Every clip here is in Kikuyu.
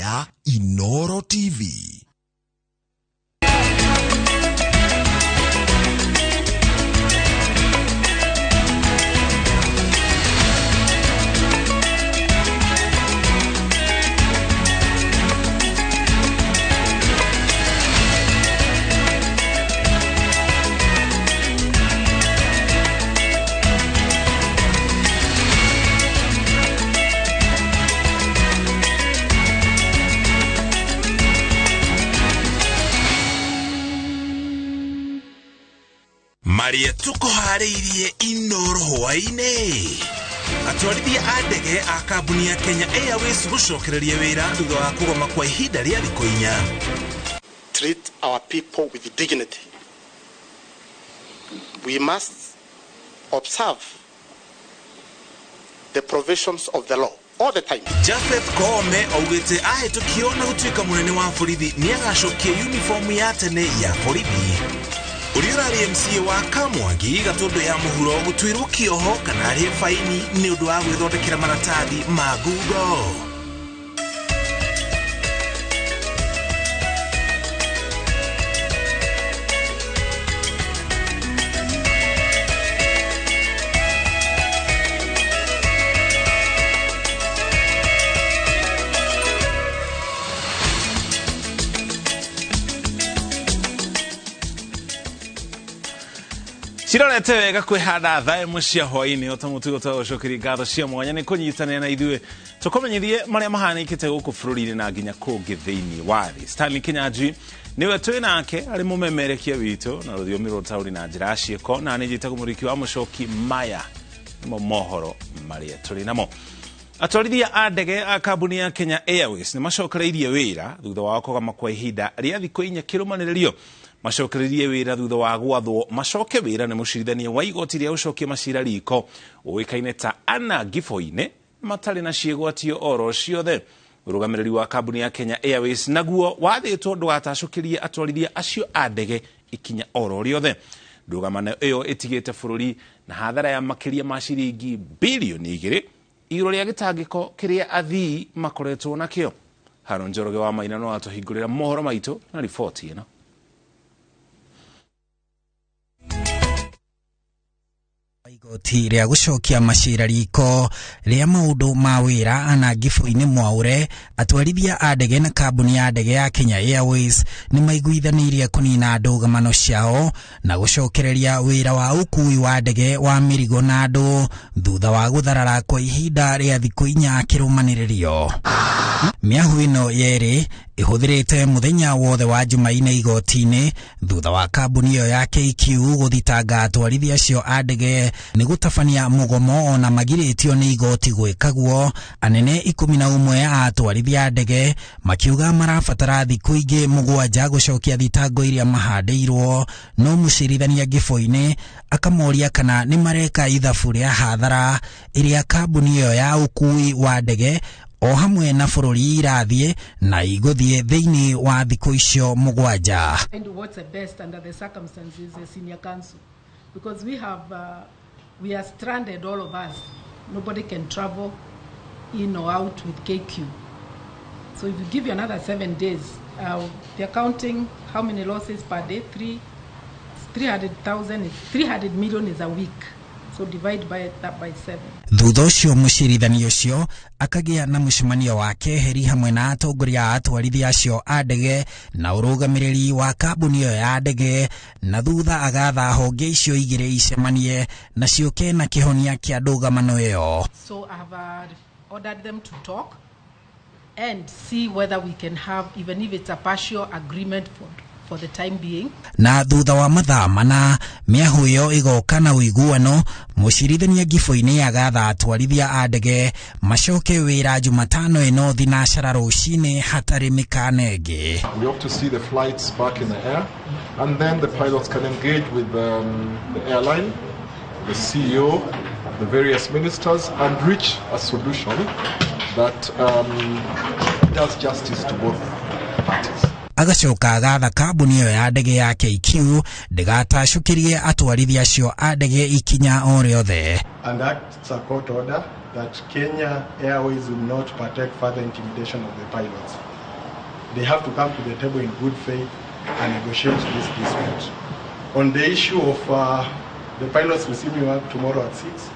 Ya Inoro TV. Maria tukuharĩirie Inoro hwaĩ-inĩ. Atwarithia a ndege a kambuni ya Kenya Airways gũcokereria wĩra thutha wa kũgoma kwa ihinda rĩa thikũ 4. Treat our people with dignity. We must observe the provisions of the law all the time. Japheth Koome augĩte ahĩtũkio na gũtuĩka mũnene wa borithi nĩagacokia uniform ya tene ya borithi. Ũrĩa ũrarĩ MCA wa Kamwangi Gatũndũ ya mũhuro gũtuĩrwo kĩoho kana arĩhe faini nĩ ũndũ wa gwĩthondekera maratathi ma ngungo. Cirorete wega kwĩhanda thaa ĩmwe cia hwaĩ-inĩ o ta mũtugo twagũcokeria ngatho cia mwanya nĩ kũnyitanĩra na ithuĩ tũkũmenyithie marĩa mahanĩkĩte gũkũ bũrũri-inĩ na nginya kũngĩ thĩinĩ wa thĩ. Stanley Kinyanjui nĩwe twĩ nake arĩ mũmemerekia witũ na rũthiomi rwa ũtaũri na njĩra ya ciĩko, na nĩ njĩtagwo Mũrĩki wa Mũcoki. Maya nĩmo mohoro marĩa tũrĩ namo. Atwarithia a ndege a kambuni ya Kenya Airways nĩ macokereirie wĩra thutha wa kũgoma kwa ihinda rĩa thikũ 4 kĩrũmanĩrĩrio. Macokereirie wĩra thutha wa gwathwo macoke wĩra nĩ mũcirithania wa igoti rĩa gũcokia macira riko ũĩkaine ta Anna Giboinĩ matarĩ na ciĩgwatio oro ciothe. Ũrũgamĩrĩri wa kambuni ya Kenya Airways naguo wathĩtwo ndũgatacũkĩrie atwarithia acio a ndege ikinya oro rĩothe. Ndũgamano ĩyo ĩtigĩte bũrũri na hathara ya makĩria ma ciringi bilioni 2 igũrũ rĩa gĩtangĩko kĩrĩa athii makoretwo nakĩo. Haron Njoroge wa Maina no atũhingũrĩra mohoro maitũ na riboti ĩno. Igoti rĩa gũcokia macira riko rĩa maũndũ ma wĩra Anna Giboinĩ Mwaure, atwarithia a ndege na kambuni ya ndege ya Kenya Airways nĩ maiguithanĩirie kũnina ndũgamano ciao na gũcokereria wĩra wa ũkuui wa ndege wa mĩrigo na andũ thutha wa gũtharara kwa ihinda rĩa thikũ 4 kĩrũmanĩrĩrio. Mĩahu ĩno yerĩ ĩhũthĩrĩte mũthenya wothe wa Jumaine igoti-inĩ thutha wa kambuni ĩyo ya KQ gũthitanga atwarithia acio a ndege nĩ gũtabania mũgomo ona magirĩtio nĩ igoti gwĩka guo. Anene 11 a atwarithia a ndege makiuga marabatara thikũ ingĩ 7 gũcokia thitango iria mahandĩirwo, no mũcirithania Giboinĩ akamoria kana nĩ mareka ithabu rĩa hathara ĩrĩa kambuni ĩyo ya ũkuui wa ndege o hamwe na bũrũri irathiĩ na igũthiĩ thĩinĩ wa thikũ icio 7. And what's the best under the circumstances as senior counsel, because we have we are stranded, all of us. Nobody can travel in or out with KQ. So if you give you another 7 days, they're counting how many losses per day? 300,000, 300 million is a week. So divide by that by 7. Thutha ũcio mũcirithania ũcio akagĩa na mũcemanio wa keheri hamwe na atongoria a atwarithia acio a ndege na ũrũgamĩrĩri wa kambuni ĩyo ya ndege, na thutha agatha honge icio igĩrĩ icemanie na ciũke na kĩhonia kĩa ndũgamano ĩyo. So I have ordered them to talk and see whether we can have, even if it's a partial agreement for the time being. Na thutha wa mathaa 4 mĩahu ĩyo ĩgoka na ũiguano, mũcirithania Giboinĩ agatha atwarithia a ndege macoke wĩra Jumatano ĩno thinacara rũcinĩ hatarĩ mĩkana ĩngĩ. We hope to see the flights back in the air, and then the pilots can engage with the airline, the CEO, the various ministers, and reach a solution that does justice to both parties. Agacoka agatha kambuni ĩyo ya ndege ya KQ ndĩgatacũkĩrie atwarithia acio a ndege ikinya o rĩothe. And that's a court order that Kenya Airways will not partake further intimidation of the pilots. They have to come to the table in good faith and negotiate this dispute. On the issue of the pilots resuming work tomorrow at 6,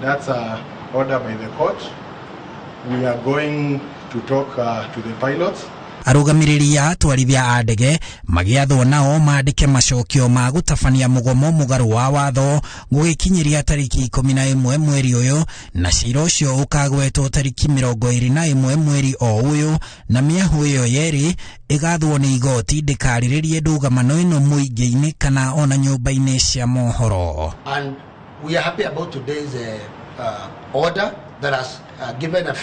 that's an order by the court. We are going to talk to the pilots. Arũgamĩrĩri a atwarithia a ndege magĩathwo nao mandĩke macokio ma gũtabania mũgomo mũgarũ wa watho gũgĩkinyĩria tarĩki 11 mweri ũyũ, na cira ũcio ũkagwetwo tarĩki 21 mweri o ũyũ, na mĩahũ ĩyo yerĩ ĩgathwo nĩ igoti ndĩkarĩrĩrie ndũgamano ĩno mũingĩ-inĩ kana ona nyũmba-inĩ cia mohoro. And we are happy about today's order that has given a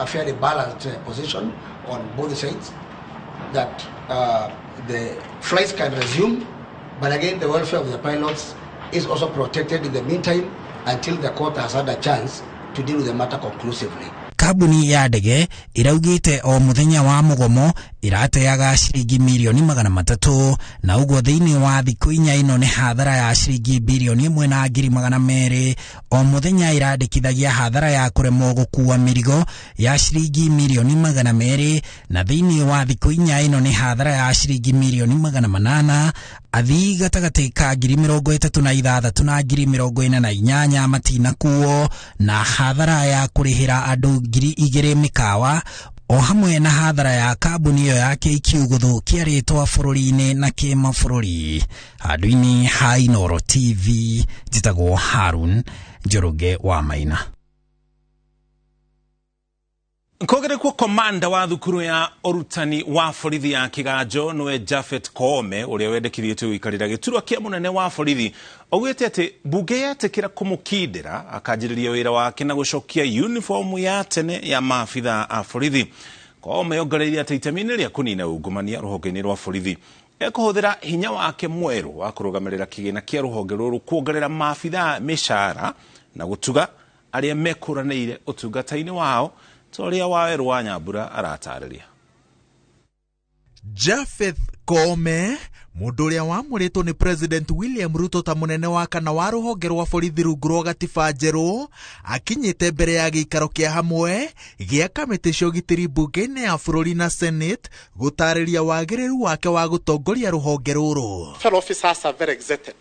fairly balanced position on both sides, that the flights can resume, but again the welfare of the pilots is also protected in the meantime until the court has had a chance to deal with the matter conclusively. Kambuni ya ndege iraugite o muthenya wa mugomo irateaga ciringi mirioni 300, na uguo thiini wa thiku inya ino ni hathara ya ciringi birioni 1,200. O muthenya irandikithagia hathara ya kuremwo gukua mirigo ya ciringi mirioni 200, na thiini wa thiku inya ino ni hathara ya ciringi mirioni 800. Athii gatagati ka 36,000 na 48,000 matinakuo, na hathara ya kurihira andu 2,000 mikawa, o hamwe na hathara ya kambuni ĩyo ya KQ gũthũkia rĩtwa bũrũri-inĩ na kĩmabũrũri. Handũ-inĩ ha Inooro TV, njĩtagwo Harun Njoroge wa Maina. Kogerekuo komanda wa thukuru ya urutani wa borithi ya Kiganjo niwe Japhet Koome uria wendekithĩtio gũikarĩra gĩturwa kĩa mũnene wa borithi augĩte atĩ bunge yetĩkĩra kũmũkindĩra akanjĩrĩria wĩra wake na gũcokia uniform ya tene ya maabitha a borithi. Koome ongereire atĩ itemi-inĩ rĩa kũnina ungumania rũhonge-inĩ rwa borithi ekũhũthĩra hinya wake mwerũ wa kũrũgamĩrĩra kĩgĩna kĩa rũhonge rũrũ kuongerera maabitha mĩcara na gũtuga arĩa mekũranĩire ũtungata-inĩ wao, toria wa Werũ wa Nyambura aratarĩria. Japhet Koome, mũndũ ũrĩa wamũrĩtwo nĩ President William Ruto ta mũnene wa kana wa rũhonge rwa borithi rungu rwa gatiba njerũ, akinyĩte mbere ya gĩikaro kĩa hamwe gĩa kamĩtĩ cia ũgitĩri mbunge-inĩ ya bũrũri na Senate gũtarĩria wagĩrĩru wake wa gũtongoria rũhonge rũrũ. Fellow officers are very excited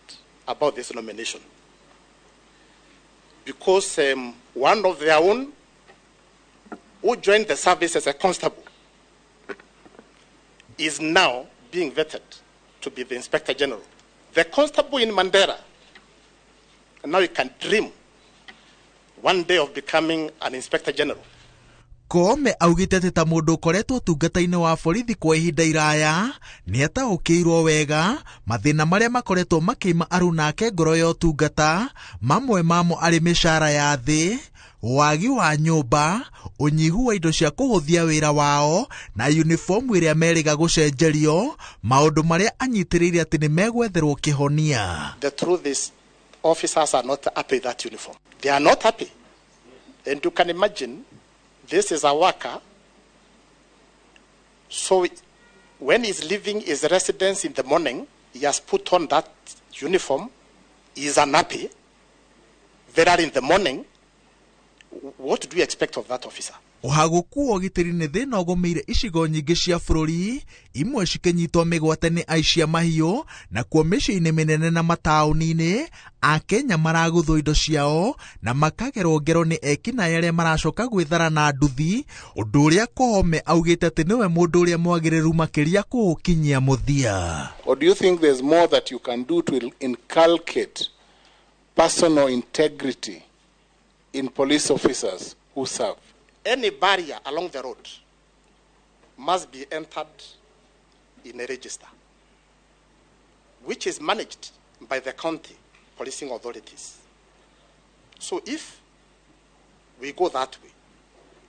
about this nomination because one of their own who joined the service as a constable is now being vetted to be the Inspector General. The constable in Mandera, now he can dream one day of becoming an Inspector General. Koome augĩte atĩ ta mũndũ ũkoretwo ũtungata-inĩ wa borithi kwa ihinda iraya nĩataũkĩirwo wega mathĩna marĩa makoretwo makĩima aruna ake ngoro ya ũtungata, mamwe mamo arĩ mĩcara ya thĩ, wagi wa nyũmba, ũnyihu wa indo cia kũhũthia wĩra wao na uniform ĩrĩa merĩga gũcenjerio, maũndũ marĩa anyitĩrĩire atĩ nĩ megwetherwo kĩhonia. The truth is, officers are not happy with that uniform. They are not happy. And you can imagine, this is a worker, so when he's leaving his residence in the morning, he has put on that uniform, he is unhappy, very early in the morning. What do you expect of that officer? Ũhagũku wa ũgitĩri nĩ thĩna ũgũmĩire icigo nyingĩ cia bũrũri, imwe cikĩnyitwo mĩgwate nĩ aici a mahiũ, nakuo mĩciĩ-inĩ mĩnene na mataũni-inĩ Akenya maragũthwo indo ciao na makagerwo ngero nĩ ekinaĩ arĩa maracoka gwĩthara na nduthi, ũndũ ũrĩa Koome augĩte atĩ nĩwe mũndũ ũrĩa mwagĩrĩru makĩria kũũkinyia mũthia. Or do you think there's more that you can do to inculcate personal integrity in police officers who serve? Any barrier along the road must be entered in a register, which is managed by the county policing authorities. So if we go that way,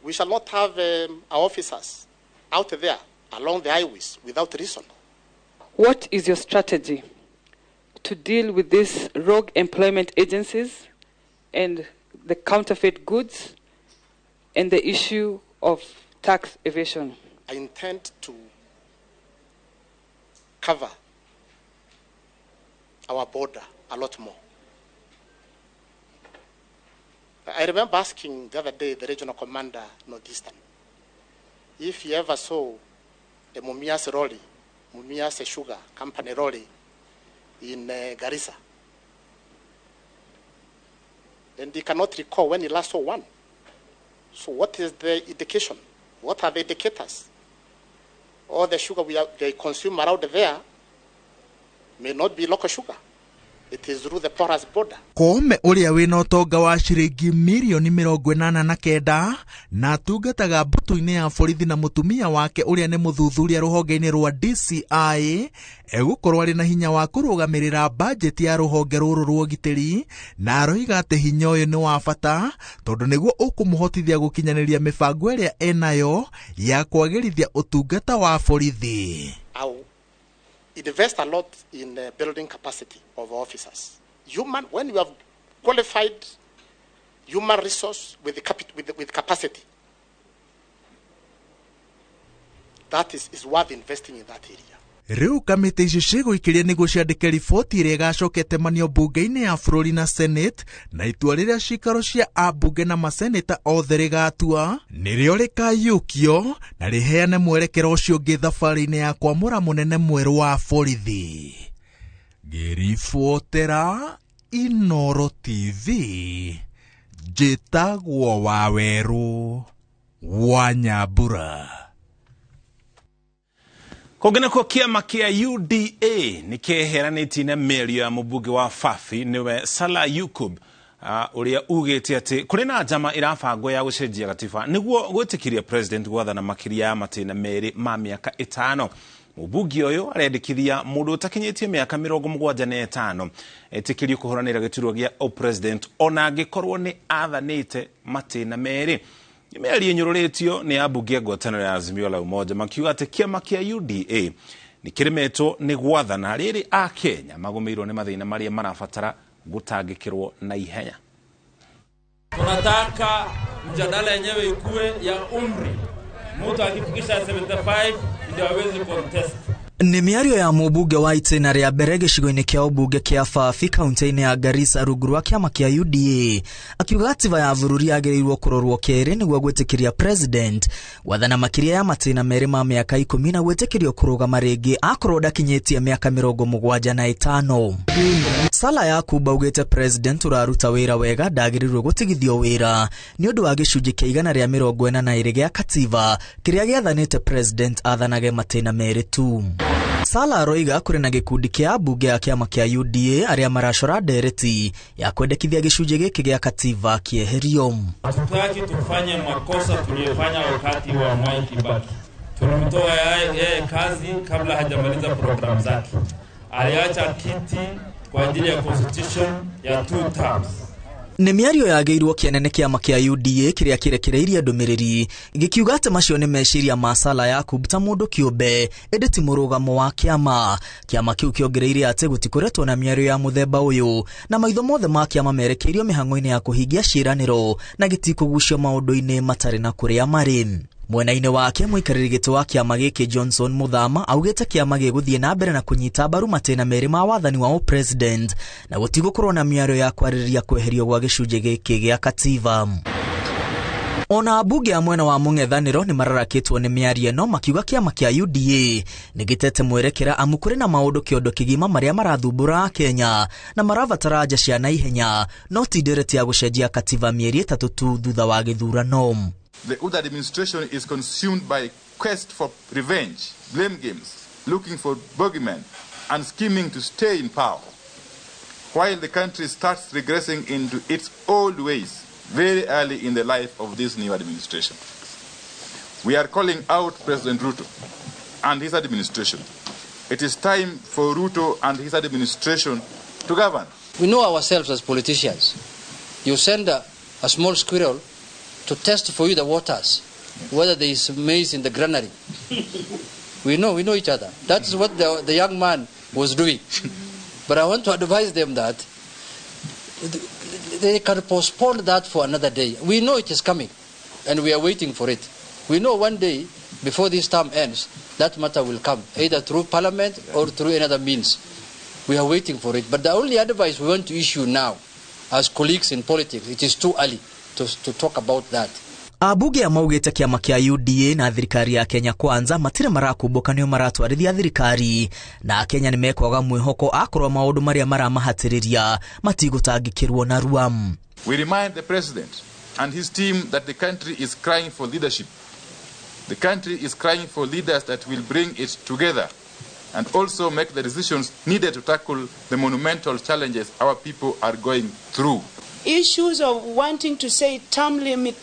we shall not have our officers out there along the highways without reason. What is your strategy to deal with these rogue employment agencies and the counterfeit goods and the issue of tax evasion? I intend to cover our border a lot more. I remember asking the other day the regional commander, Northeastern, if he ever saw a Mumias lorry, Mumias Sugar Company lorry in Garissa. And he cannot recall when he last saw one. So what is the indication? What are the indicators? All the sugar they consume around there may not be local sugar. It is through the porous border. Koome ũrĩa wĩna ũtonga wa ciringi mirioni 89 na atungataga mbũtũ-inĩ ya borithi na mũtumia wake ũrĩa nĩ mũthuthuria rũhonge-inĩ rwa DCI egũkorwo arĩ na hinya wa kũrũgamĩrĩra bajeti ya rũhonge rũrũ rwa ũgitĩri, na aroiga atĩ hinya ũyũ nĩ wa bata tondũ nĩguo ũkũmũhotithia gũkinyanĩria mĩbango ĩrĩa enayo ya kwagĩrithia ũtungata wa borithi. Invest a lot in building capacity of officers. When you have qualified human resource with capacity, that is worth investing in that area. Rĩu kamĩtĩ icio cigũikĩria nĩguo ciandĩke riboti ĩrĩa ĩgacoka ĩtemanio mbunge-inĩ ya bũrũri na Senate, na itua rĩrĩa cikaro cia ambunge na maseneta othe rĩgatua nĩrĩo rĩkaiyũkio na rĩheane mwerekero ũcio ũngĩ thabarĩ-inĩ ya kwamũra mũnene mwerũ wa borithi. Ngĩribotera Inoro TV, njĩtagwo Wawerũ wa Nyambura. Kũngĩ kĩama kĩa UDA nĩ kĩeheranĩtie na mĩario ya mũmbunge wa Fafi nĩwe Salah Yakub ũrĩa ugĩte atĩ kũrĩ na njama ĩrabangwo ya gũcenjia gatiba nĩguo gwĩtĩkĩria president gwathana makĩria ya matĩna merĩ ma mĩaka 5. Mũmbunge ũyũ arendekithia mũndũ ũtakinyĩtie mĩaka 75 etĩkĩrio kũhũranĩra gĩturwa gĩa president ona angĩkorwo nĩ athanĩte matĩna merĩ. Mĩario ĩnyũrũrĩtio nĩ ambunge a ngwatanĩro ya Azimio la Umoja makiuga atĩ kĩama kĩa UDA nĩ kĩremetwo nĩ gwathana rĩrĩ a Kenya magũmĩirwo nĩ mathĩna marĩa marabatara gũtangĩkĩrwo na ihenya. Tunataka mjadala yenyewe ikue ya umri, mtu akifikisha 75 ndio aweze contest. Nĩ mĩario ya mũmbunge wa itĩna rĩa mbere gĩcigo-inĩ kĩa ũmbunge kĩa Fafi kaunti-inĩ ya Garissa rungu rwa kĩama kĩa UDA akiuga gatiba ya bũrũri yagĩrĩirwo kũrorwo kerĩ nĩguo gwĩtĩkĩria president gwathana makĩria ya matĩna merĩ ma mĩaka 10 na gwĩtĩkĩrio kũrũgama rĩngĩ akorwo ndakinyĩtie mĩaka 75. Salah Yakub augĩte president ũraruta wĩra wega ndagĩrĩirwo gũtigithio wĩra nĩ ũndũ wa gĩcunjĩ kĩa 142 gĩa katiba kĩrĩa gĩathanĩte president athanage matĩna merĩ tu. Salah aroiga kũrĩ na gĩkundi kĩa ambunge a kĩama kĩa UDA arĩa maracora ndereti ya kwendekithia gĩcunjĩ gĩkĩ gĩa katiba kĩeherio. Hatutaki tufanye makosa tuliyofanya wakati wa Mwai Kibaki. Tulimtoa yeye kazi kabla hajamaliza program zake. Aliacha kiti kwa ajili ya constitution ya 2 terms. Nĩ mĩario yagĩirwo kĩanene kĩama kĩa UDA kĩrĩa kĩrekereirie ndũmĩrĩri gĩkiuga atĩ macio nĩ meciria ma Salah Yakub ta mũndũ kĩũmbe ĩndĩ ti mũrũgamo wa kĩama. Kĩama kĩu kĩongereire atĩ gũtikoretwo na mĩario ya mũthemba ũyũ na maitho mothe ma kĩama merekeirio mĩhang'o-inĩ ya kũhingia ciĩranĩro na gĩtikũgucio maũndũ-inĩ matarĩ na kũrĩa marĩ. Mwena-inĩ wake mũikarĩri gĩtĩ wa kĩama gĩkĩ Johnson Muthama augĩte kĩama gĩgũthiĩ na mbere na kũnyita mbaru matĩna merĩ ma wathani wa president na gũtigũkorwo na mĩario ya kwarĩrĩria kweherio gwa gĩcunjĩ gĩkĩ gĩa katiba. Ona ambunge a mwena wa mũng'ethanĩro nĩ mararakĩtwo nĩ mĩario ĩno makiuga kĩama kĩa UDA nĩ gĩtete mwerekera amu kũrĩ na maũndũ kĩondo kĩgima marĩa marathumbũra Kenya na marabatara anja cia naihenya no ti ndereti ya gũcenjia katiba mĩeri 3 tu thutha wa gĩthurano. The UDA administration is consumed by quest for revenge, blame games, looking for bogeymen, and scheming to stay in power, while the country starts regressing into its old ways very early in the life of this new administration. We are calling out President Ruto and his administration. It is time for Ruto and his administration to govern. We know ourselves as politicians. You send a small squirrel to test for you the waters, whether there is maize in the granary. We know each other. That's what the young man was doing. But I want to advise them that they can postpone that for another day. We know it is coming, and we are waiting for it. We know one day, before this term ends, that matter will come, either through parliament or through another means. We are waiting for it. But the only advice we want to issue now, as colleagues in politics, it is too early to talk about that. Ambunge maugĩte kĩama kĩa UDA na thirikari ya Kenya Kwanza matirĩ marakumbũka nĩo maratwarithia thirikari, na Kenya nĩ mekwaga mwĩhoko akorwo maũndũ marĩa maramahatĩrĩria matigũtangĩkĩrwo narua. We remind the president and his team that the country is crying for leadership. The country is crying for leaders that will bring it together and also make the decisions needed to tackle the monumental challenges our people are going through. Issues of wanting to say term limit,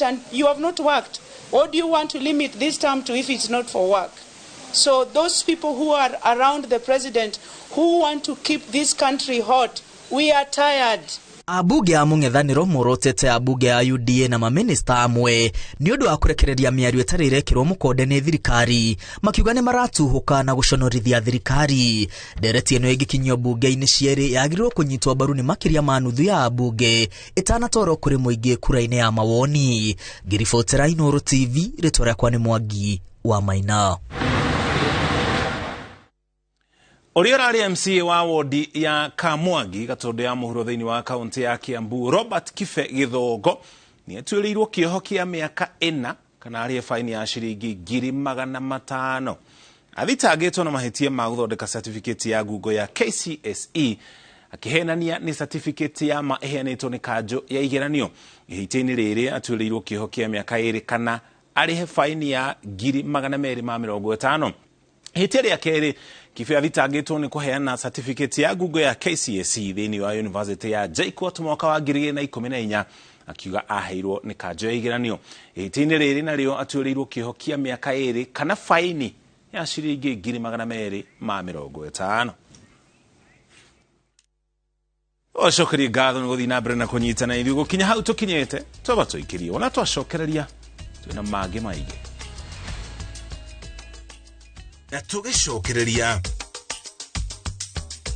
and you have not worked. What do you want to limit this term to if it's not for work? So those people who are around the president who want to keep this country hot, we are tired. Ambunge a mũng'ethanĩro morotete ambunge a UDA na maminista amwe nĩ ũndũ wa kũrekereria mĩario ĩtarĩ ĩrekĩrwo mũkonde nĩ thirikari, makiuga nĩ maratuhũka na gũconorithia thirikari. Ndereti ĩno ĩngĩkinyio mbunge-inĩ cierĩ yagĩrĩirwo kũnyitwo mbaru nĩ makĩria ma nuthu ya ambunge ĩtanatwarwo kũrĩ mũingĩ kura-inĩ ya mawoni. Ngĩribotera Inooro TV, rĩtwa rĩakwa nĩ Mwangi wa Maina. Ũrĩa ũrarĩ MCA wa wodi ya Kamwangi Gatundu ya mũhuro thĩinĩ wa kaunti ya Kiambu Robert Kibe Gĩthongo nĩ atuĩrĩirwo kĩoho kĩa mĩaka 4 kana arĩhe faini ya ciringi 500,000. Athitangĩtwo na mahĩtia ma gũthondeka certificate ya Google ya KCSE akĩhenania nĩ certificate ya ma ĩheanĩtwo nĩ kanjũ ya igeranio. Ihĩtia-inĩ rĩrĩ atuĩrĩirwo kĩoho kĩa mĩaka 2 kana arĩhe faini ya 250,000. Ihĩtia rĩa kerĩ Kibe athitangĩtwo nĩ kũheana certificate ya Google ya KCSE thĩinĩ wa University ya JKUAT mwaka wa 2014 akiuga aheirwo nĩ kanjũ ya igeranio. Ihĩtia-inĩ rĩrĩ narĩo atuĩrĩirwo kĩoho kĩa mĩaka 2 kana faini ya ciringi 250,000. Ũcokerie ngatho nĩ gũthiĩ na mbere na kũnyitana ithuĩ gũkinya hau tũkinyĩte twaba tũikĩrie ona twacokereria twĩna mangĩ maingĩ. Na tũgĩcokereria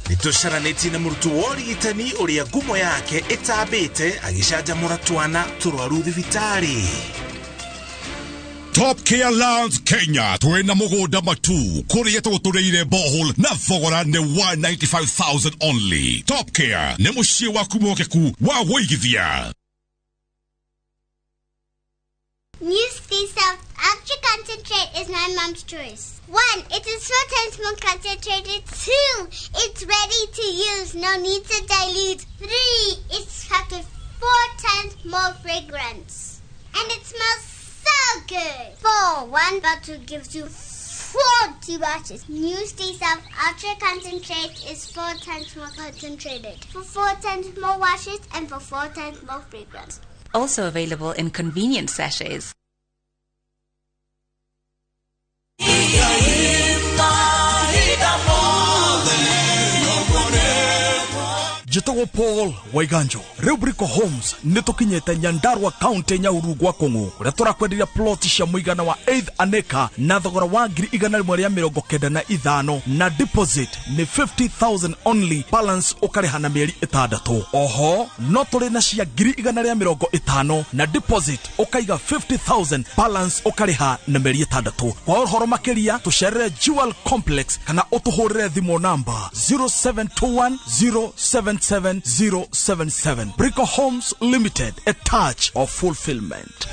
nĩ tũcaranĩtie na mũrutwo wa ũrigitani ũrĩa ngumo yake ĩtambĩte agĩcanjamũra twana tũrwaru thibitarĩ. Top Care Lands Kenya twina mugunda matu kuria tugutureire borehole na thogora ni 195,000 only. Top Care ni muciĩ waku mwokeku wa wũigithia. New South Ultra Concentrate is my mom's choice. 1, it is 4 times more concentrated. 2, it's ready to use, no need to dilute. 3, it's packed with 4 times more fragrance. And it smells so good. 4, 1 bottle gives you 40 washes. New Stay South Ultra Concentrate is 4 times more concentrated. For 4 times more washes and for 4 times more fragrance. Also available in convenient sachets. Njĩtagwo Paul Waiganjo. Rĩu Brico Homes nĩ tũkinyĩte Nyandarua County Nyahururu gwa Kũng'ũ kũrĩa tũrakwenderia plot cia mũigana wa 8 an acre na thogora wa 195,000 na deposit nĩ 50,000 only, balance ũkarĩha na mĩeri 6. Oho no tũrĩ na cia 150,000 na deposit ũkaiga 50,000, balance ũkarĩha na mĩeri 6. Kwa ũhoro makĩria tũcerere Jewel Complex kana ũtũhũrĩre thimũ namba 0721 077 077. Brico Homes Limited, a touch of fulfillment.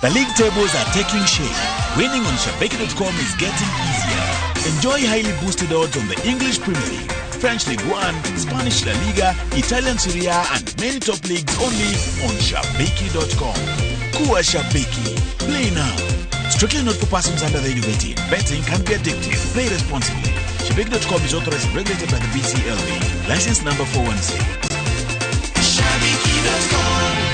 The league tables are taking shape. Winning on Shabiki.com is getting easier. Enjoy highly boosted odds on the English Premier League, French League One, Spanish La Liga, Italian Serie A, and many top leagues only on Shabiki.com. Kuwa Shabiki. Play now. Strictly not for persons under the age of 18. Betting can be addictive. Play responsibly. Shabiki.com is authorized and regulated by the BCLB. License number 416. Shabiki.com.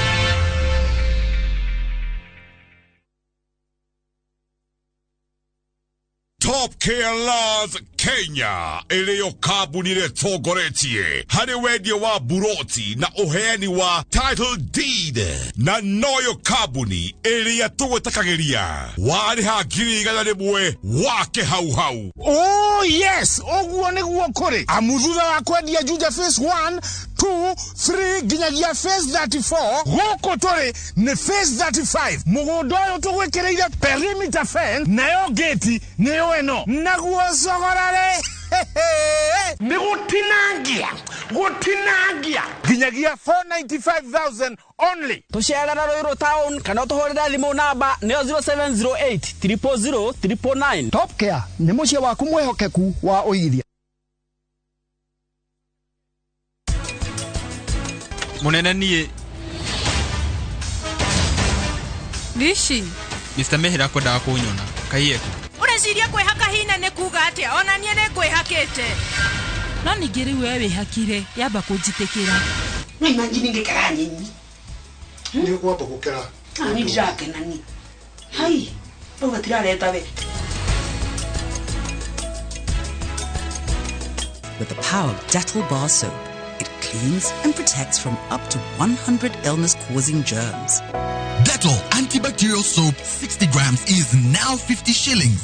Top Care Lands Kenya ĩrĩyo kambuni ĩrĩa ĩtongoretie harĩ wendia wa buroti na ũheani wa title deed, na noyo kambuni ĩrĩa tũgwĩtakagĩria warĩha 100,000 wake hau hau. Oh yes, ũguo nĩguo kũrĩ, amu thutha wa kwendia Juja phase 1 2 3 nginyagia phase 34, gũkũ tũrĩ nĩ phase 35. Mũgũnda ũyũ tũgwĩkĩrĩire perimeter fence, nayo gate nĩyo ĩno, naguo cogorare nĩ gũtinangia gũtinangia nginyagia 495,000 only. Tũcerera Ruiru town kana ũtũhũrĩre thimũ namba nĩyo 0708 000 999. Top Care nĩ mũciĩ waku mwĩhokeku wa ũigithia. Munene niĩ Rishi. Mr. Mehera kwendaga kũnyona kaiyeku. Ũreciria kwĩhaka hina nĩ kuga atĩa? Ona niĩ nĩ ngwĩhakĩte. No ningĩ rĩu we wĩhakire yamba kũnjitĩkĩra. No imagine ngĩkera nyinyi. Nĩ ũkwamba gũkera. Niĩ ndirakena niĩ. Hai, bau gatirareta we. With the power of Dettol bar soap, it cleans and protects from up to 100 illness-causing germs. Dettol antibacterial soap 60 grams is now 50 shillings.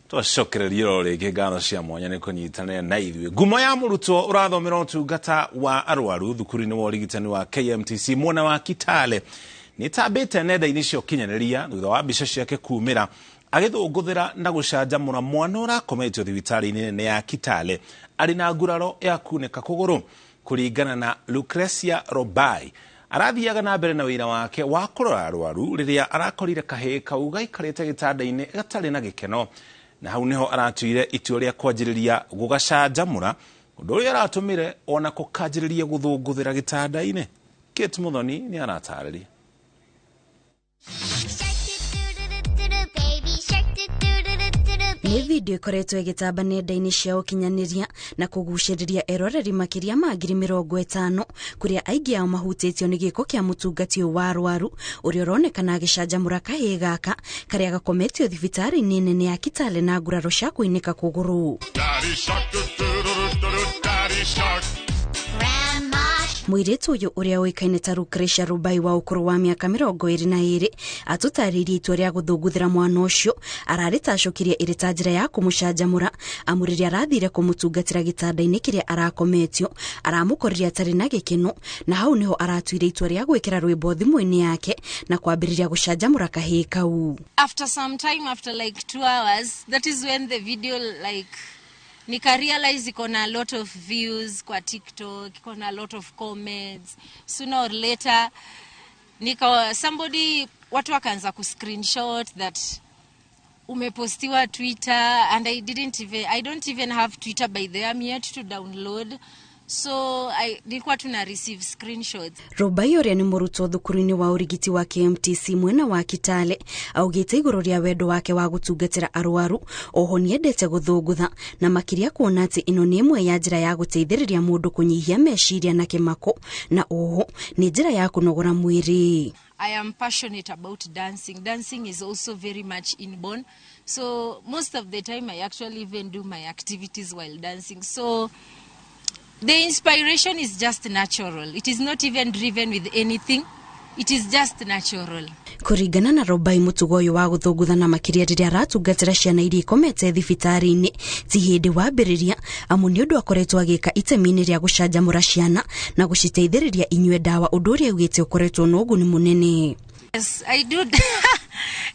Twacokereria ro rĩngĩ ngatho cia mwanya nĩ kũnyitanĩra na ithuĩ. Ngumo ya mũrutwo ũrathomera ũtungata wa arwaru thukuru-inĩ wa ũrigitani wa KMTC mwena wa Kitale nĩ ĩtambĩte nenda-inĩ cia ũkinyanĩria thutha wa mbica ciake kumĩra agĩthũngũthĩra na gũcanjamũra mwana ũrakometio thibitarĩ-inĩ nene ya Kitale arĩ na nguraro ya kunĩka kũgũrũ. Kũringana na Lucretia Robai, arathiaga na mbere na wĩra wake wa kũrora arwaru rĩrĩa arakorire kahĩĩ kau gaikarĩte gĩtanda-inĩ gatarĩ na gĩkeno, na hau nĩho aratuire itua rĩa kwanjĩrĩria gũgacanjamũra, ũndũ ũrĩa aratũmire ona kũkanjĩrĩria gũthũngũthĩra gĩtanda-inĩ. Kate Muthoni nĩ aratarĩria. Nĩ video ĩkoretwo ĩgĩtamba nenda-inĩ cia ũkinyanĩria na kũgucĩrĩria eroreri makĩria ma 50,000, kũrĩa aingĩ ao mahutĩtio nĩ gĩko kĩa mũtungati ũyũ wa arwaru ũrĩa ũronekana agĩcanjamũra kahĩĩ gaka karĩa gakometio thibitarĩ-inĩ nene ya Kitale na nguraro cia kũinĩka kũgũrũ. Mũirĩtu ũyũ ũrĩa ũĩkaine ta Lucretia Rubai wa ũkũrũ wa mĩaka 22 atũtarĩirie itua rĩa gũthũngũthĩra mwana ũcio ararĩtacũkirie ĩrĩ ta njĩra ya kũmũcanjamũra, amu rĩrĩa arathire kũmũtungatĩra gĩtanda-inĩ kĩrĩa arakometio aramũkorire atarĩ na gĩkeno, na hau nĩho aratuire itua rĩa gwĩkĩra rwĩmbo thimũ-inĩ yake na kwambĩrĩria gũcanjamũra kahĩĩ kau. After some time, after like 2 hours, that is when the video like nika realize iko na a lot of views kwa TikTok, iko na a lot of comments. Sooner or later nika somebody watu wakaanza ku screenshot that umepostiwa Twitter, and I don't even have Twitter by the I'm yet to download. So I nilikuwa tuna receive screenshots. Rubai ũrĩa nĩ mũrutwo thukuru-inĩ wa ũrigiti wa KMTC mwena wa Kitale augĩte igũrũ rĩa wendo wake wa gũtungatĩra arwaru, oho nĩendete gũthũngũtha na makĩria kuona atĩ ĩno nĩ ĩmwe ya njĩra ya gũteithĩrĩria mũndũ kũnyihia meciria na kĩmako, na oho nĩ njĩra ya kũnogora mwĩrĩ. I am passionate about dancing. Dancing is also very much inborn. So most of the time I actually even do my activities while dancing. So the inspiration is just natural. It is not even driven with anything. It is just natural. Kũringana na Robai, mũtugo ũyũ wa gũthũngũtha na makĩria rĩrĩa aratungatĩra ciana iria ikomete thibitarĩ-inĩ ti hĩndĩ wambĩrĩria, amu nĩ ũndũ akoretwo agĩka itemi-inĩ rĩa gũcanjamũra ciana na gũciteithĩrĩria inyue ndawa, ũndũ ũrĩa augĩte ũkoretwo na ũguni mũnene. Yes, I do.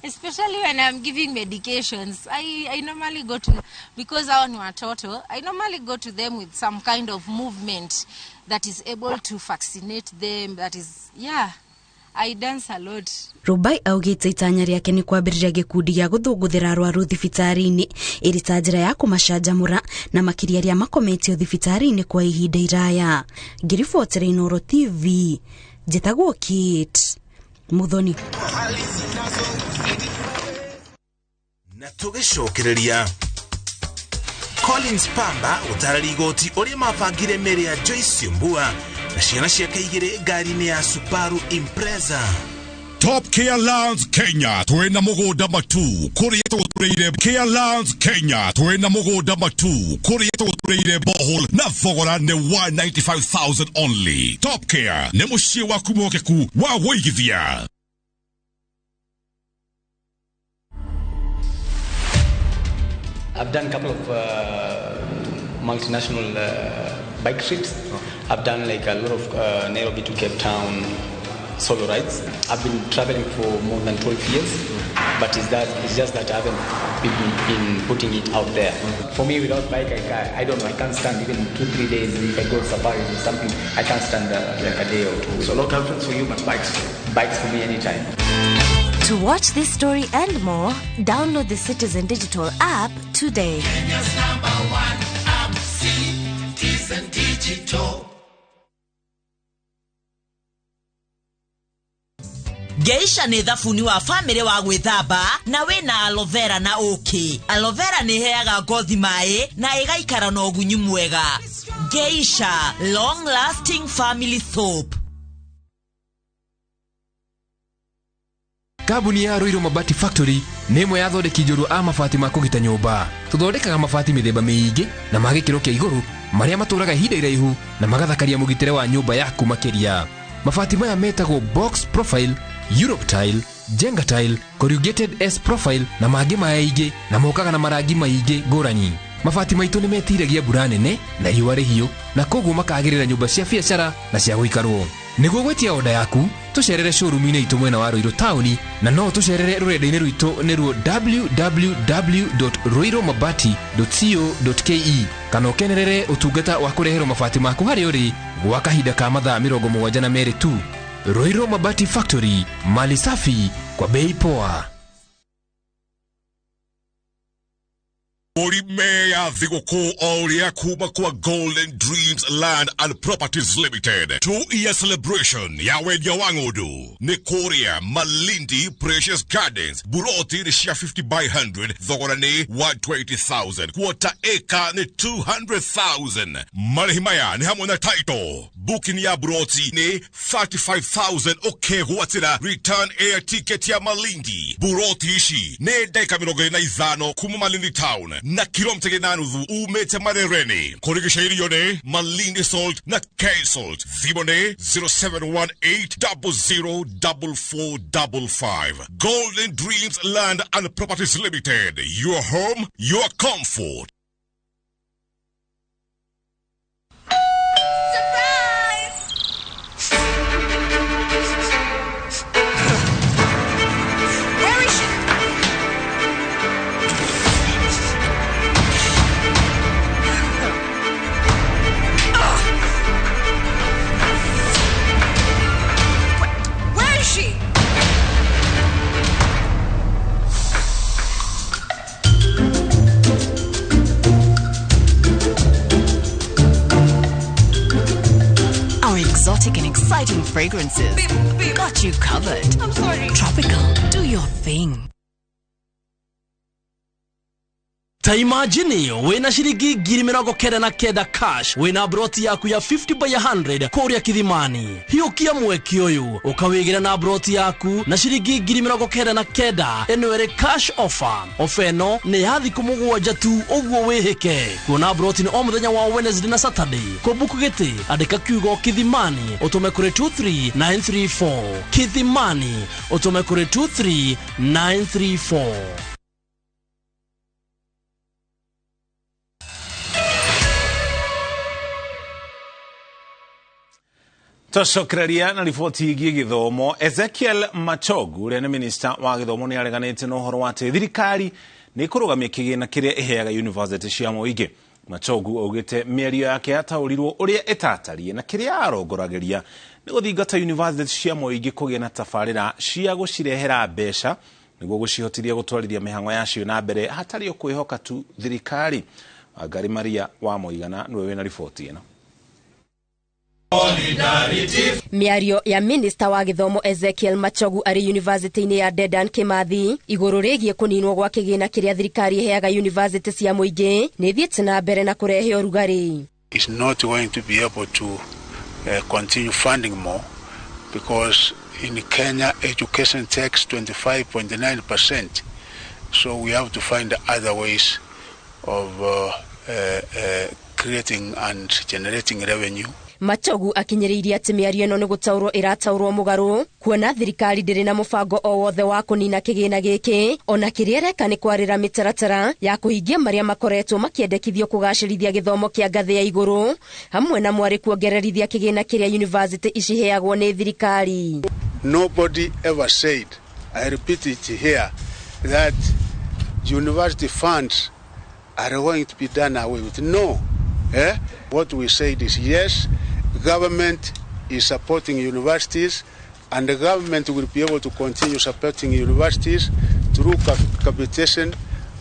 Especially when I'm giving medications. I normally go to, because hao ni watoto, I normally go to them with some kind of movement that is able to vaccinate them, that is, yeah, I dance a lot. Rubai augĩte itanya rĩake nĩ kwambĩrĩria gĩkundi gĩa gũthũngũthĩra arwaru thibitarĩ-inĩ ĩrĩ ta njĩra ya kũmacanjamũra na makĩria arĩa makometio thibitarĩ-inĩ kwa ihinda iraya. Ngĩribotera Inooro TV, njĩtagwo Kate Muthoni. Na tũgĩcokereria Collins Pamba gũtarĩria igoti ũrĩa mabangire mĩĩrĩ ya Joyce Mbua na ciana ciake igĩrĩ ngari-inĩ ya Subaru Impreza. Top Care Lands Kenya twina mugunda matu kuria tugutureire. Care Lands Kenya twina mugunda matu kuria tugutureire borehole na thogora ni 195,000 only. Top Care ni muciĩ waku mwokeku wa wũigithia. I've done a couple of multinational bike trips. I've done like a lot of Nairobi to Cape Town solo rides. I've been traveling for more than 12 years, but it's just that I haven't been putting it out there. For me, without bike, I don't know, I can't stand even 2-3 days. If I go safari or something, I can't stand like a day or two. So no girlfriends for you, but bikes for you. Bikes for me anytime. To watch this story and more, download the Citizen Digital app today. Kenya's number one app, Citizen Digital. Geisha nĩ thabuni wa famĩlĩ wa gwĩthamba na wĩna aloe vera na ũkĩ. Aloe vera nĩ ĩheaga ngothi maĩ na ĩgaikara na ũgunyu mwega. Geisha long lasting family soap. Kambuni ya Ruiru Mabati Factory nĩ ĩmwe ya athondeki njorua a mabati ma kũgita nyũmba. Tũthondekaga mabati mĩthemba mĩingĩ na ma gĩkĩro kĩa igũrũ marĩa matũraga ihinda iraihu na magathakaria mũgitĩre wa nyũmba yaku makĩria. Mabati maya metagwo box profile, Europe tile, Jenga tile, corrugated S profile na mangĩ maingĩ na mokaga na marangi maingĩ ngũrani. Mabati maitũ nĩ metiragia mbura nene na riũa rĩhiũ na koguo makagĩrĩra nyũmba cia biacara na cia gũikarwo. Nĩguo gwĩtia oda yaku tũcerere showroom-inĩ itũ mwena wa Ruiru taũni na no tũcerere rũrenda-inĩ rwitũ nĩruo www.ruirumabati.co.ke kana ũkenerere ũtungata wa kũreherwo mabati maku harĩa ũrĩ gwa kahinda ka mathaa 72 tu. Ruiru Mabati Factory, mali safi kwa bei poa. Mũrime ya thigũkũ o ũrĩa kuma kwa Golden Dreams Land and Properties Limited 2-year celebration ya wendia wa ng'ũndũ nĩ kũrĩa Malindi Precious Gardens. Buroti nĩ cia 50 by 100, thogora nĩ 120,000, quarter acre nĩ 200,000. Marĩhi maya nĩ hamwe na title. Booking ya buroti nĩ 35,000 ũkegwatĩra return air ticket ya Malindi. Buroti ici nĩ ndagĩka 25 kuma Malindi town na kilomita 4.5 umete Marereni. Kũrigicĩirio nĩ Malindi Salt na K Salt. Thimũ nĩ 0718004455. Golden Dreams Land and Properties Limited. Your home, your comfort. Surprise! Where is she? Where is she? Our exotic and exciting fragrances got you covered. I'm sorry. Tropical, do your thing. Ta imagine wina shiringi 99,000 cash wina broti yaku ya 50 by 100 kuria Kithimani. Hiukia mweki uyu ukawigira na broti yaku na shiringi 99,000 ino iri cash offer. Ofa ino ni ya thiku 7 tu uguo wihike. Kuona broti ni o muthenya wa Wednesday na Saturday. Kubuku giti andika kiugo Kithimani utume kuri 23934. Kithimani utume kuri 23934. Tũcokereria na riboti ĩgiĩ gĩthomo. Ezekiel Machogu ũrĩa nĩ minista wa gĩthomo nĩ areganĩte na ũhoro wa atĩ thirikari nĩ ĩkũrũgamia kĩgĩna kĩrĩa ĩheaga yunivasĩtĩ cia mũingĩ. Machogu augĩte mĩario yake yataũrirwo ũrĩa ĩtatariĩ na kĩrĩa arongoragĩria nĩ gũthingata yunivasĩtĩ cia mũingĩ kũgĩa na tabarĩra cia gũcirehera mbeca nĩguo gũcihotithia gũtwarithia mĩhang'o yacio na mbere hatarĩ o kwĩhoka tu thirikari. Wangari Maria wa Mũigana nĩwe wĩna riboti ĩno. Mĩario ya minista wa gĩthomo Ezekiel Machogu arĩ yunivasĩtĩ-inĩ ya Dedan Kimathi igũrũ rĩgiĩ kũninwo gwa kĩgĩna kĩrĩa thirikari ĩheaga yunivasĩtĩ cia mũingĩ nĩ ĩthiĩte na mbere na kũrehe ũrugarĩ. Is not going to be able to continue funding more, because in Kenya education takes 25.9%. So we have to find other ways of creating and generating revenue. Machogu akinyĩrĩirie atĩ mĩario ĩno nĩ gũtaũrwo ĩrataũrwo mũgarũ kuona thirikari ndĩrĩ na mũbango o wothe wa kũnina kĩgĩna gĩkĩ ona kĩrĩa ĩreka nĩ kwarĩra mĩtaratara ya kũhingia marĩa makoretwo makĩendekithio kũgacĩrithia gĩthomo kĩa ngathĩ ya igũrũ hamwe na mwarĩ kuongererithia kĩgĩna kĩrĩa university iciheagwo nĩ thirikari. Nobody ever said, I repeat it here, that university funds are going to be done away with. No. What we said is yes, government is supporting universities, and the government will be able to continue supporting universities through capitation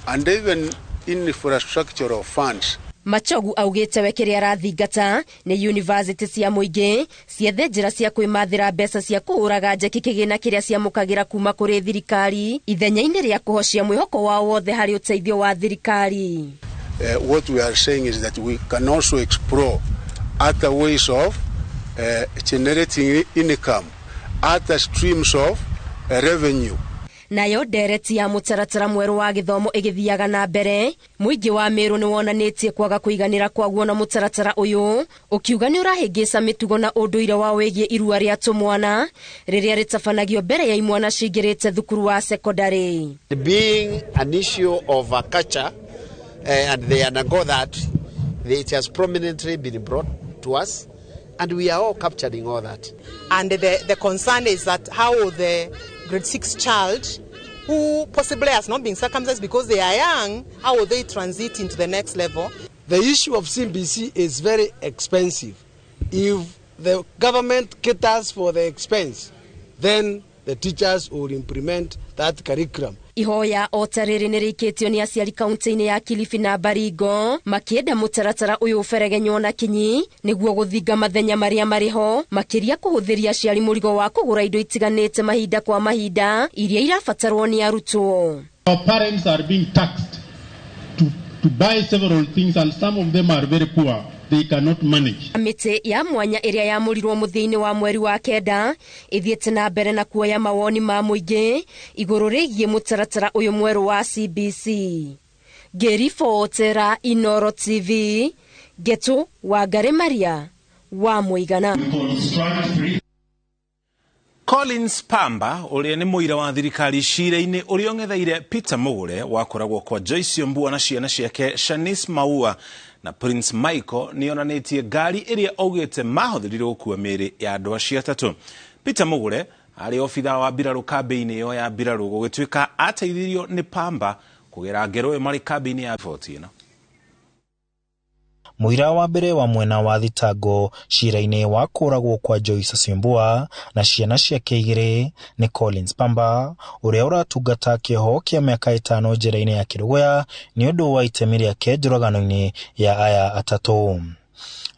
and even infrastructure of funds. Machogu augĩte we kĩrĩa arathingata nĩ university cia mũingĩ ciethe njĩra cia kwĩmathĩra mbeca cia kũhũraga njeki kĩgĩna kĩrĩa ciamũkagĩra kuma kũrĩ thirikari ithenya-inĩ rĩa kũhocia mwĩhoko wao wothe harĩ ũteithio wa thirikari. What we are saying is that we can also explore other ways of generating income, other streams of revenue. Nayo ndereti ya mũtaratara mwerũ wa gĩthomo ĩgĩthiaga na mbere mũingĩ wa Meru nĩ wonanĩtie kwaga kũiganĩra kwaguo na mũtaratara ũyũ ũkiuga nĩ ũrahĩngĩca mĩtugo na ũndũire wa wĩgiĩ irua rĩa tũmwana rĩrĩa rĩtabanagio mbere ya imwana cingĩrĩte thukuru wa sekondarĩ. Being an issue of a culture, and they undergo that, it has prominently been brought to us, and we are all capturing all that. And the concern is that how the grade 6 child, who possibly has not been circumcised because they are young, how will they transit into the next level? The issue of CBC is very expensive. If the government caters for the expense, then the teachers will implement that curriculum. Ihoya o ta rĩrĩ nĩ rĩikĩtio nĩ aciari kaunti-inĩ ya Kilifi na Baringo makĩenda mũtaratara ũyũ ũberegenywo na kinyi nĩguo gũthinga mathenya marĩa marĩ ho makĩria kũhũthĩria aciari mũrigo wa kũgũra indo itiganĩte mahinda kwa mahinda iria irabatarwo nĩ arutwo. Our parents are being taxed to buy several things, and some of them are very poor. They cannot manage. Mĩtĩ ya mwanya ĩrĩa yamũrirwo mũthia-inĩ wa mweri wa kenda ĩthiĩte na mbere na kuoya mawoni ma mũingĩ igũrũ rĩgiĩ mũtaratara ũyũ mwerũ wa CBC. Ngĩribotera Inoro TV, Getu Wangari Maria wa Mũigana. Collins Pamba ũrĩa nĩ mũira wa thirikari cira-inĩ ũrĩa ũng'etheire Peter Mugure wakoragwo kwa Joyce Mbua na ciana ciake Shanice Maua na Prince Michael nĩ onanĩtie ngari ĩrĩa augĩte mahũthĩrire gũkua mĩĩrĩ ya andũ acio atatũ. Peter Mugure arĩ obithaa wa mbirarũ kambĩ-inĩ ĩyo ya mbirarũ gũgĩtuĩka ateithirio nĩ Pamba kũgera ngero ĩyo marĩ kambĩ-inĩ ya riboti ĩno. Mũira wa mbere wa mwena wa thitango cira-inĩ wa kũragwo kwa Joyce Syombua na ciana ciake igĩrĩ nĩ Collins Pamba ũrĩa ũratungata kĩoho kĩa mĩaka 5 njera-inĩ ya Kĩrũgũya nĩ ũndũ wa itemi rĩake njũragano-inĩ ya aya atatũ.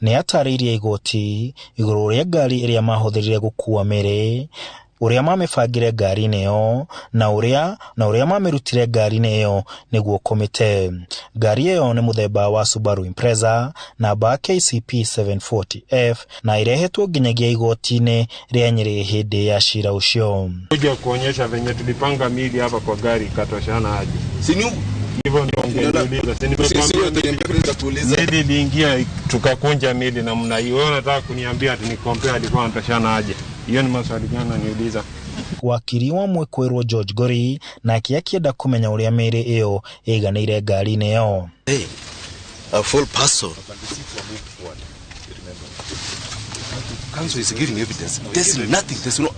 Nĩ atarĩirie igoti igũrũ rĩa ngari ĩrĩa mahũthĩrire gũkua mĩĩrĩ, ũrĩa mamĩbangire ngari-inĩ ĩyo na ũrĩa mamĩrutire ngari-inĩ ĩyo nĩguo kũmĩte. Ngari ĩyo nĩ mũthemba wa Subaru Impreza namba KCP 740F na irehetwo nginyagia igoti-inĩ rĩa Nyĩrĩ hĩndĩ ya cira ũcio. Kuja kuonyesha venye tulipanga mili hapa kwa gari ikatoshana aje. Hivyo ndio ungeniuliza. Si nimekuambia mili iliingia tukakunja mili namna hiyo. Wewe unataka kuniambia ati nikompea alikuwa anatoshana aje? Hiyo ni maswali gani unaniuliza? Wakiri wa mwĩkũĩrwo George Gori nake akĩenda kũmenya ũrĩa mĩĩrĩ ĩyo ĩiganĩire ngari-inĩ ĩyo. Hey, a full parcel. Council is giving evidence. There's nothing. There's no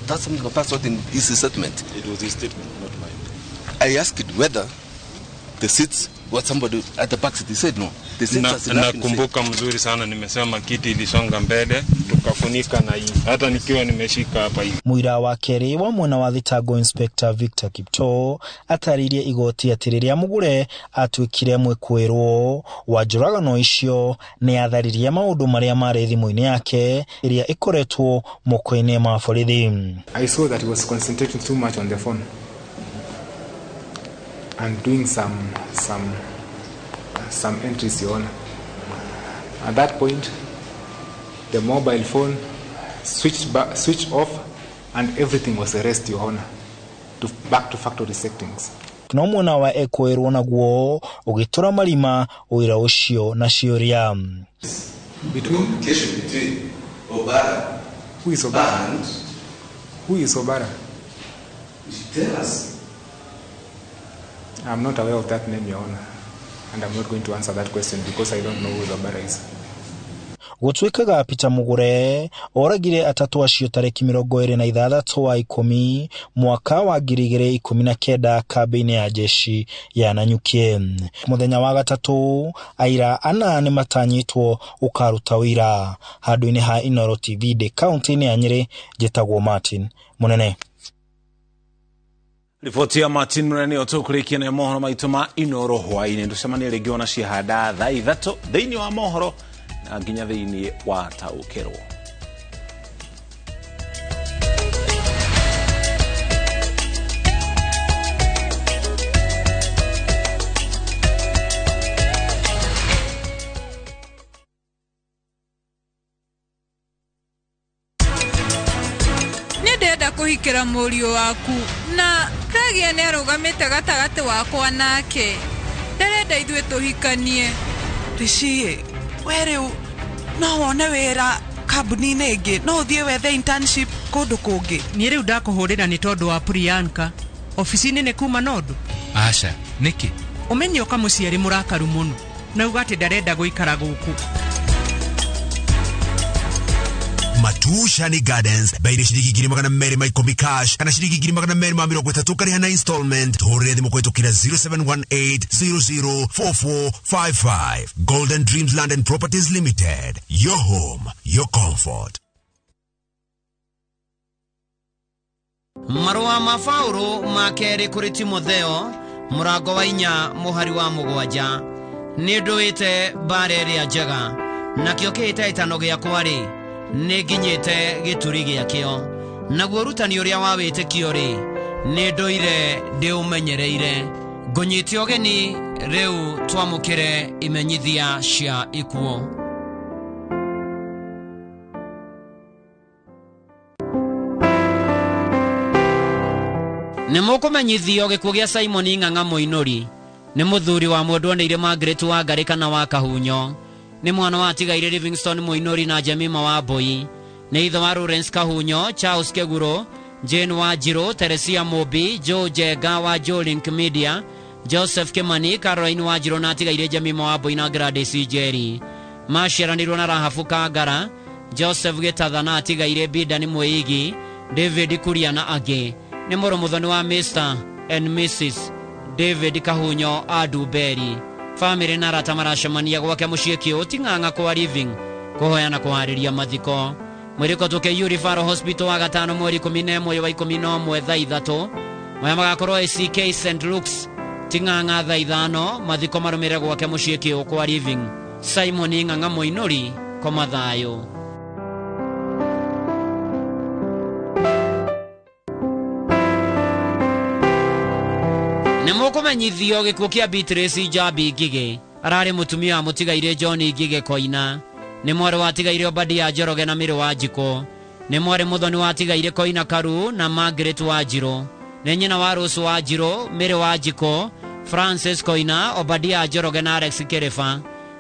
that's something of that sort in his statement. It was his statement, not mine. I asked whether the seats what somebody at the back seat, he said no. The seats na nakumbuka mzuri sana nimesema kiti ilisonga mbele tukafunika na hii hata nikiwa nimeshika hapa hivi. Muira wa kerĩ wa mwena wa thitango Inspector Victor Kiptoo ataririe igoti atĩ rĩrĩa Mugure atuĩkire mwĩkũĩrwo wa njũragano icio nĩ atharirie maũndũ marĩa marĩ thimũ-inĩ yake ĩrĩa ĩkoretwo moko-inĩ ma borithi. I saw that he was concentrating too much on the phone and doing some entries, Your Honor. At that point, The mobile phone switched off, and everything was erased, Your Honor, back to factory settings. No mwena wa Ekũĩrwo naguo ũgĩtũra marima ũira ũcio na ciũria. Between between Obara. Who is Obara? And who is Obara? You should tell us. I'm not aware of that name, Your Honor, and I'm not going to answer that question because I don't know who Obara is. Gũtuĩkaga Peter Mugure oragire atatũ acio tarĩki 26 wa 10 mwaka wa 2019 kambĩ-inĩ ya jeshi ya Nanyuki. Mũthenya wa gatatũ aira ana nĩ matanyĩtwo ũkaruta ũira handũ-inĩ ha Inooro TV ndĩ kaunti-inĩ ya Nyĩrĩ. Njĩtagwo Martin Munene. Riboti ya Martin Munene nĩyo tũkũrĩkia nayo mohoro maitũ ma Inooro hwaĩ-inĩ. Tũcemanie rĩngĩ ona ciahanda thaa 3 thĩinĩ wa mohoro na nginya thĩinĩ wa taũkĩrwo. Nĩ ndĩrenda kũhikĩra mũriũ waku na Pragĩa nĩ arũgamĩte gatagatĩ wakwa nake. Ndarenda ithuĩ tũhikanie. Rishi, we rĩu no wone wĩra kambuni-inĩ ĩngĩ, no ũthiĩ wethe internship kũndũ kũngĩ. Niĩ rĩu ndakũhũrĩra nĩ tondũ wa Priyanka. Ofici-inĩ nĩ kuma na ũndũ? Aca, nĩkĩ? Ũmenye ũka mũciari mũrakaru mũno na uga atĩ ndarenda gũikara gũkũ. Matushani Gardens baire shiringi 210 cash kana shiringi 230 kariha na installment. Tuhurire thimu kwitukira 0718 004455. Golden Dreams Land and Properties Limited, your home, your comfort. Marũa ma Paũlũ ma kerĩ kũrĩ Timotheo mũrango wa 4 mũhari wa 7. Nĩ ndũĩte mbara ĩrĩa njega, nakĩo kĩhĩtahĩtano gĩakwa rĩ nĩ nginyĩte gĩturi gĩakĩo, naguo ũrutani ũrĩa wa wĩtĩkio rĩ nĩ ndũire ndĩũmenyereire. Ngũnyite ũgeni rĩu twamũkĩre imenyithia cia ikuũ. Nĩ mũkũmenyithio gĩkuũ gĩa Simon Ng'ang'a Mũinũri. Nĩ mũthuri wa mwendwa nĩire Margaret wa Ngarĩ kana wa Kahunyo. Nĩ mwana wa atigaire Livingstone Mũinũri na Jemima wa Mbui. Nĩ ithe wa Lawrence Kahunyo, Charles Keguro, Jane Wanjirũ, Teresia Mũmbi, Joe Njenga wa Joe Link Media, Joseph Kimani, Caroline Wanjirũ na atigaire Jemima wa Mbui na Gladys Njeri. Maciaranĩirwo na Rahabu Kangara, Joseph Gĩtatha na atigaire Bidani Mwĩigi, David Kuria na angĩ. Nĩ mũrũ mũthoni wa Mr. and Mrs. David Kahunyo a Nduberi. Famĩlĩ na arata maracemania gwake mũciĩ Kĩũti Ng'ang'a kwa Living kũhoya na kũharĩria mathiko. Mwĩrĩko tũke Referral Hospital wa gatano mweri 11 wa 11 thaa 3. Maya magakorwo ACK St Luke's Ting'ang'a thaa 5. Mathiko marũmĩrĩre gwake mũciĩ Kĩũ kwa Living. Simon Ng'ang'a Mũinũri, koma thayũ. Nĩ mũkũmenyithio gĩkuũ kĩa Beatrice Njambi Ngigĩ. Ararĩ mũtumia wa mũtigaire John Ngigĩ Koina. Nĩ mwarĩ wa tigaire Obadia Njoroge na Mĩrĩ wa Njikũ. Nĩ mwarĩ mũthoni wa tigaire Koina Karu na Margaret Wanjirũ. Nĩ nyina wa Rose Wanjirũ, Mĩrĩ wa Njikũ, Francis Koina, Obadia Njoroge na Alex Kĩrĩba.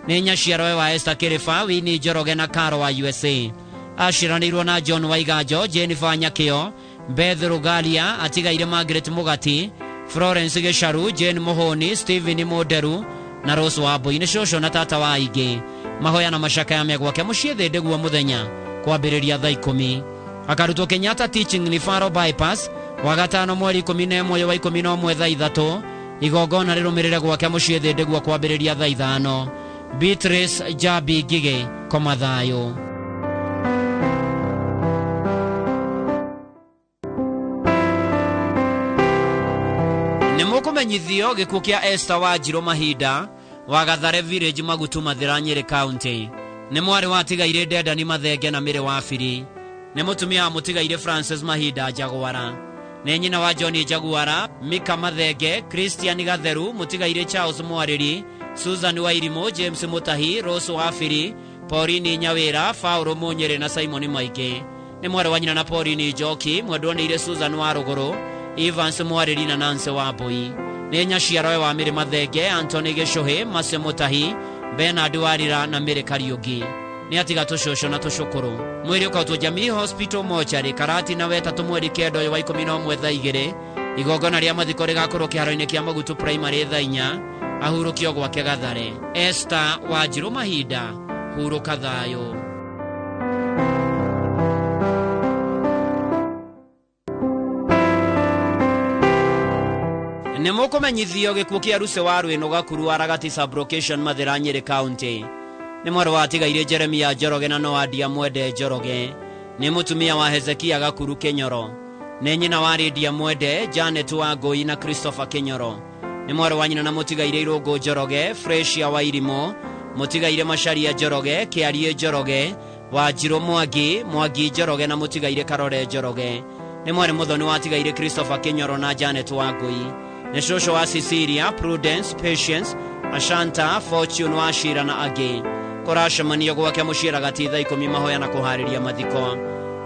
Nĩ nyaciarowe wa Esther Kĩrĩba, Winnie Njoroge na Caro wa USA. Aciaranĩirwo na John Waiganjo, Jennifer Nyakĩo, Beth Rugalia, atigaire Margaret Mũgati, Florence Gĩcaru, Jane Mũhũni, Stephen Mũnderu na Rose Wambui. Nĩ cũcũ na tata wa aingĩ. Mahoya na macakaya me gwake mũciĩ thĩ ndĩguo mũthenya kwambĩrĩria thaa 10. Akarutwo Kenyatta Teaching Referral Bypass wa gatano mweri 11 wa 11 thaa 3. Igongona rĩrũmĩrĩre gwake mũciĩ thĩ ndĩguo kwambĩrĩria thaa 5. Beatrice Njambi Ngigĩ, koma thayũ. Nĩ mũkũmenyithio gĩkuũ kĩa Esther Wanjirũ Mahinda wa Gathare Village Magutu Mathira Nyĩrĩ County. Nĩ mwarĩ wa tigaire Ndendani Mathenge na Mĩrĩ wa Biri. Nĩ mũtumia wa mũtigaire Francis Mahinda Jaguara. Nĩ nyina wa John Jaguara, Mika Mathenge, Christian Gatheru, mũtigaire Charles Mwarĩri, Susan Wairimũ, James Mutahi, Rose wa Biri, Pauline Nyawira, Fauro Munyere na Simon Maingĩ. Nĩ mwarĩ wa nyina na Pauline Njoki, mwendwa nĩ ire Susan wa Rũgũrũ, Evans Mwarĩri na Nancy wa Mbui. Nĩ nyaciarawe wa Mĩrĩ Mathenge, Anthony Gĩcũhĩ, Mase Mũtahi, Bernard Warira na Mĩrĩ Kariũki. Nĩ atiga tũcũcũ na tũcũkũrũ. Mwĩrĩ ũkautwo Jamii Hospital Mortuary, Karatina wetatũ mweri 9 ũyũ wa 11 thaa 2. Igongona rĩa mathiko rĩgakorwo kĩharo-inĩ kĩa Magutu Primary thaa 4. Ahurũkio gwake Gathare. Esther Wanjirũ Mahinda, hurũka thayũ. Nĩ mũkũmenyithio gĩkuũ kĩa Ruse wa Rwĩnũ Gakuru wa Ragati Sublocation Mathĩra Nyĩrĩ County. Nĩ mwarĩ wa atigaire Jeremia Njoroge na Noadia Mwende Njoroge. Nĩ mũtumia wa Hezekia Gakuru Kĩnyoro. Nĩ nyina wa Lydia Mwende, Janet wa Ngũi na Christopher Kĩnyoro. Nĩ mwarĩ wa nyina na mũtigaire Irũngũ Njoroge, Fresia wa Irimũ, mũtigaire Macharia Njoroge, Kĩarie Njoroge, Wanjirũ Mwangi, Mwangi Njoroge na mũtigaire Karore Njoroge. Nĩ mwarĩ mũthoni wa atigaire Christopher Kĩnyoro na Janet wa Ngũi. Nĩ cũcũ wa Cecilia, Prudence, Patience, Ashanta, Fortune wa Shira na angĩ. Kũracemanio gwake mũciĩ Ragati thaa 10 mahoya na kũharĩria mathiko.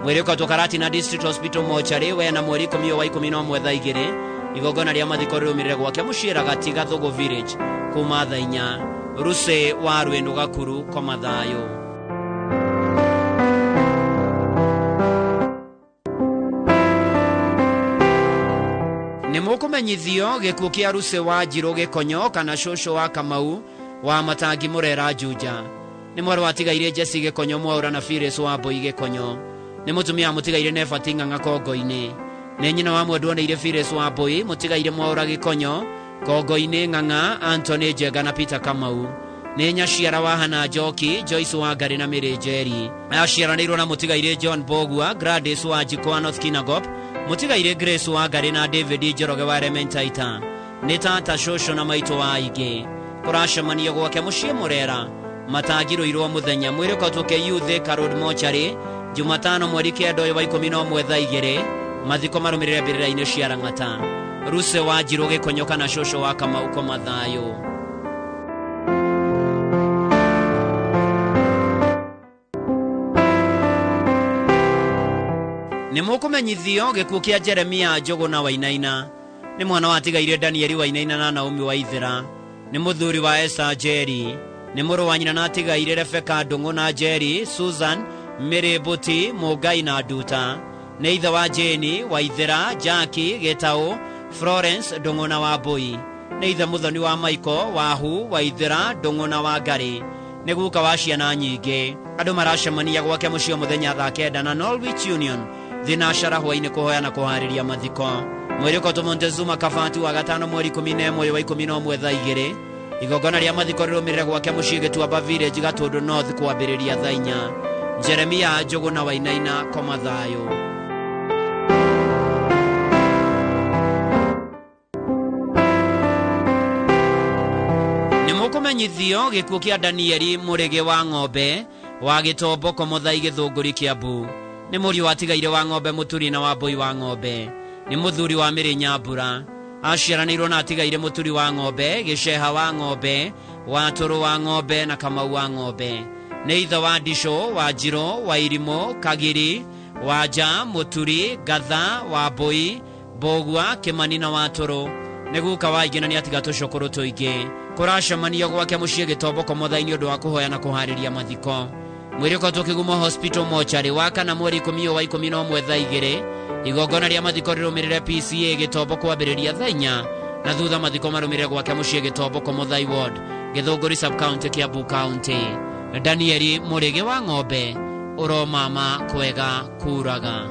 Mwĩrĩ ũkautwo Karatina District Hospital Mortuary wena mweri 10 wa 11 thaa 2. Igongona rĩa mathiko rĩrũmĩrĩre gwake mũciĩ Ragati Gathũgũ Village kuma thaa 4. Ruse wa Rwĩnũ Gakuru koma thayũ. Nĩ mũkũmenyithio gĩkuũ kĩa Ruse wa Njirũ Gĩkonyo kana cũcũ wa Kamau wa Matangi Mũrera Juja. Nĩ mwarĩ wa atigaire Jesse Gĩkonyo Mwaũra na Phyllis wa Mbui Gĩkonyo. Nĩ mũtumia wa mũtigaire Nebati Ng'ang'a Kongo-inĩ. Nĩ nyina wa mwendwa nĩ ire Phyllis wa Mbui, mũtigaire Mwaũra Gĩkonyo, Kongo-inĩ Ng'ang'a, Anthony Njenga na Peter Kamau. Nĩ nyaciara wa Hana Njoki, Joyce wa Ngarĩ na Mary Njeri. Aciaranĩirwo na mũtigaire John Bogua, Gladys wa Njikwa North Kinangop, mũtigaire Grace wa Ngarĩ na David Njoroge wa Elementaita. Nĩ tata cũcũ na maitũ wa aingĩ. Kũracemanio gwake mũciĩ Mũrera, matangirũirwo mũthenya. Mwĩrĩ ũkautwo KU Thika Road Mortuary, Jumatano mweri 9 ũyũ wa 11 thaa 2. Mathiko marũmĩrĩre mbĩrĩra-inĩ cia Lang'ata. Ruse wa Njirũ Gĩkonyo kana cũcũ wa Kamau koma thayũ. Nĩ mũkũmenyithio gĩkuũ kĩa Jeremia Njũgũna Wainaina. Nĩ mwana wa atigaire Danieli Wainaina na Naomi Waithera. Nĩ mũthuri wa Esther Njeri. Nĩ mũrũ wa nyina na atigaire Rebecca Ndũng'ũ na Njeri, Susan, Mary Buti, Mũngai na Nduta. Nĩ ithe wa Jane, Waithera, Jackie, Gĩtaũ, Florence Ndũng'ũ na Wambui. Nĩ ithe mũthoni wa Michael, Wahu, Waithera, Ndũng'ũ na Wangari. Nĩ guka wa ciana nyingĩ. Andũ maracemania gwake mũciĩ mũthenya thaa 9 na Norwich Union thinacara hwaĩ-inĩ kũhoya na kũharĩria mathiko. Mwĩrĩ ũkautwo Montezuma Kabati wa gatano mweri 11 wa 11 thaa 2. Igongona rĩa mathiko rĩrũmĩrĩre gwake mũciĩ Gĩtuamba Village Gatũndũ North kwambĩrĩria thaa 4. Jeremia Njũgũna Wainaina koma thayũ. Nĩ mũkũmenyithio gĩkuũ kĩa Danieli Mũrĩgĩ wa Ng'ombe wa Gĩtomboko Mũthai Gĩthũngũri Kĩambu. Nĩ mũriũ wa atigaire wa Ng'ombe Mũturi na wa Mbui wa Ng'ombe. Nĩ mũthuri wa Mĩrĩ Nyambura. Aciaranĩirwo na atigaire Mũturi wa Ng'ombe, Gĩceha wa Ng'ombe, Watũrũ wa Ng'ombe na Kamau wa Ng'ombe. Nĩ ithe wa Ndicũ, wa Njirũ, wa Irimũ, Kagiri, Wanja, Mũturi, Ngatha, wa Mbui, Mbũgua, Kĩmani na Watũrũ. Nĩ guka wa aingĩ na nĩ atiga tũcũkũrũ tũingĩ. Kũracemanio gwake mũciĩ Gĩtomboko Mũthai nĩ ũndũ wa kũhoya na kũharĩria mathiko. Mwĩrĩ ũkautwo Kĩgumo Hospital Mortuary wa kana mweri 10 wa 11 thaa 2. Igongona rĩa mathiko rĩrũmĩrĩre PCA Gĩtombo kwambĩrĩria thaa 4 na thutha mathiko marũmĩrĩre gwake mũciĩ Gĩtomboko Mũthai Ward, Gĩthũngũri Sub-County, Kiambu County. Danieli Mũrĩgĩ wa Ng'ombe, ũromama kwega kuraga.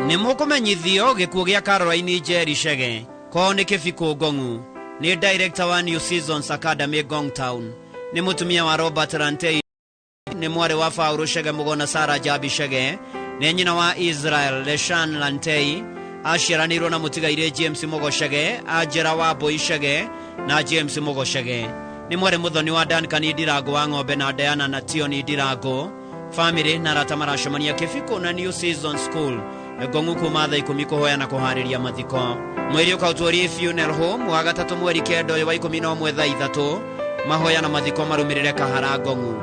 Nĩ mũkũmenyithio gĩkuũ gĩa Caroline Njeri Chege. Kwao nĩ Kĩbikũ Ngong'u. Nĩ director wa New Seasons Academy Ngong Town. Nĩ mũtumia wa Robert Rantei. Nĩ mwarĩ wa Faulu Chege Mũgona Sarah Jabi Chege. Nĩ nyina wa Israel Leshan Lantei. Aciaranĩirwo na mũtigaire James Mũgo Chege, Angela wa Mbui Chege na James Mũgo Chege. Nĩ mwarĩ mũthoni wa Duncan Ndirango wa Ng'ombe na Diana na Tioni Ndirango. Family na arata maracemania Kĩbikũ na New Season School Ngong'u kuma thaa 10 kũhoya na kũharĩria mathiko. Mwĩrĩ ũkaũtũrie funeral home wa gatatũ mweri 9 ũyũ wa 11 thaa 3 mahoya na mathiko marũmĩrĩre Kahara Ngong'u.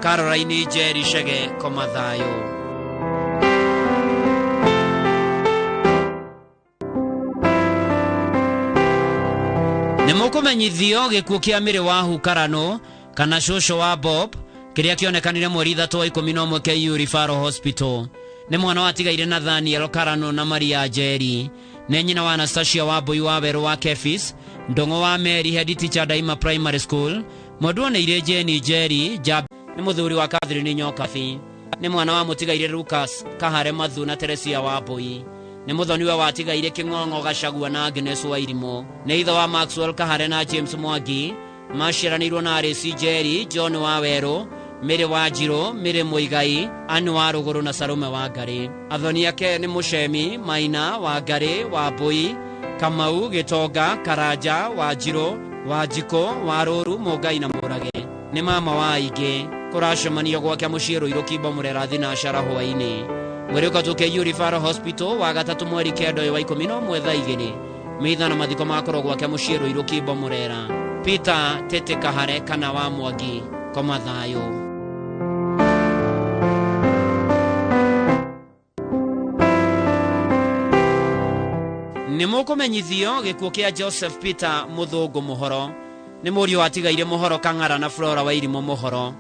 Caroline Njeri Chege koma thayũ. Nĩ mũkũmenyithio gĩkuũ kĩa Mĩrĩ wa Hukarano kana cũcũ wa Bob kĩrĩa kĩonekanire mweri 3 wa 11 KU Referral Hospital. Nĩ mwana watigaire Nathaniel Karano na Maria Njeri. Nĩ nyina wa Anastasia wa Mbui wa Werũ wa Kefis, Ndong'o wa Mary head teacher Daima Primary School, mwendwa nĩ irĩ Jane Njeri Jab nĩ mũthuri wa Catherine Nyokabi. Nĩ mwana wa mũtigaire Lucas Kahare Mathu na Teresia wa Mbui. Nĩ mũthoniwe watigaire Kĩng'ong'o Gachagua na Agnes wa Irimũ. Nĩ ithe wa Maxwell Kahare na James Mwangi, maciaranĩirwo na Arĩci Njeri, John wa Werũ, Mĩrĩ wa Njirũ, Mĩrĩ Mũigai, Anne wa Rũgũrũ na Salome wa Ngarĩ. Athoni ake nĩ Mũcemi, Maina wa Ngarĩ, wa Mbui, Kamau, Gĩtonga, Karanja, wa Njirũ, wa Njikũ, wa Rũru, Mũngai na Mũrage. Nĩ mama wa aingĩ. Kũracemanio gwake mũciĩ Rũirũ Kimbo Mũrera thinacara hwaĩ-inĩ. Mwĩrĩ ũkatwo KU Referral Hospital wa gatatũ mweri 9 ũyũ wa 11 thaa 2. Meitha na mathiko makorwo gwake mũciĩ Rũirũ Kimbo Mũrera. Peter Tete Kahare kana wa Mwangi koma thayũ. Nĩ mũkũmenyithio gĩkuũ kĩa Joseph Peter Mũthũngũ Mũhoro. Nĩ mũriũ watigaire Mũhoro Kang'ara na Flora wa Irimũ Mũhoro.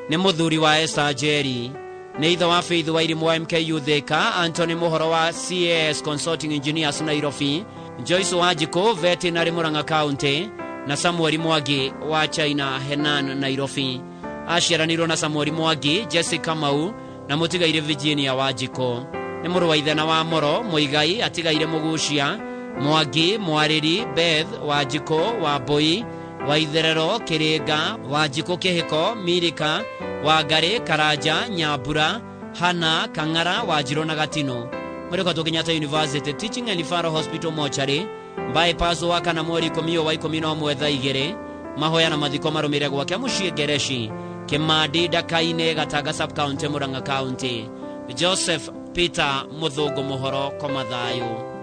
Nĩ mũthuri wa Esther Njeri. Nĩ ithe wa Faith wa Irimũ wa MKU Thika, Anthony Mũhoro wa CAS Consulting Engineers Nairobi, Joyce Wanjikũ Veterinary Murang'a County na Samuel Mwangi wa China Henan Nairobi. Aciaranĩirwo na Samuel Mwangi, Jessica Mau na mũtigaire Virginia Wanjikũ. Nĩ mũrũ wa ithe na wa Moro Mũigai atigaire Mũgucia, Mwangi, Mwarĩri, Beth Wanjikũ wa Mbui, wa Itherero, Kĩrĩnga, Wanjikũ Kĩhĩko, Mirika, wa Ngarĩ, Karanja, Nyambura, Hana, Kang'ara, Wanjirũ na Gatino. Mwĩrĩ ũkatwo Kenyatta University Teaching and Referral Hospital Mortuary, bypass wa kana mweri 10 wa 11 thaa 2. Mahoya na mathiko marũmĩrĩre gwake mũciĩ Ngereci, Kĩmandi, Ndakaine, Gatanga Sub County, Murang'a County. Joseph Peter Mũthũngũ Mũhoro koma thayũ.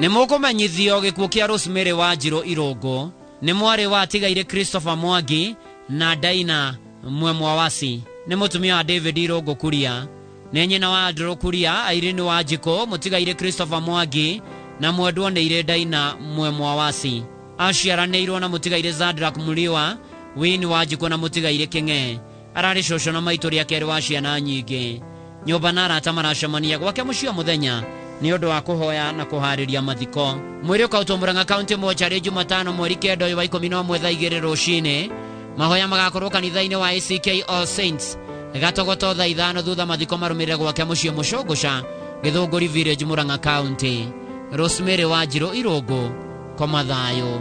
Nĩ mũkũmenyithio gĩkuũ kĩa Rosemary wa Njirũ Irũngũ. Nĩ mwarĩ wa atigaire Christopher Mwangi na Daina Mwemwawasi. Nĩ mũtumia wa David Irũngũ Kuria. Nĩ nyina wa Andrew Kuria, Irene wa Njikũ, mũtigaire Christopher Mwangi na mwendwo nĩ irĩ Daina Mwemwawasi. Aciaranĩirwo na mũtigaire Zadrak Muliwa, Wini wa Njikũ na mũtigaire Kĩng'e. Ararĩ cũcũ na maitũ rĩa kerĩ wa ciana nyingĩ. Nyũmba na arata maracemania gwake mũciĩ o mũthenya nĩ ũndũ wa kũhoya na kũharĩria mathiko. Mwĩrĩ ũkautwo Murang'a County Mortuary Jumatano mweri 9 ũyũ wa 11 thaa 2 rũcinĩ. Mahoya magakorwo kanitha-inĩ wa ACK All Saints Gatogoto thaa 5 thutha mathiko marũmĩrĩre gwake mũciĩ Mũcũngũca, Gĩthũngũri Village, Murang'a County. Rosemary wa Njirũ Irũngũ koma thayũ.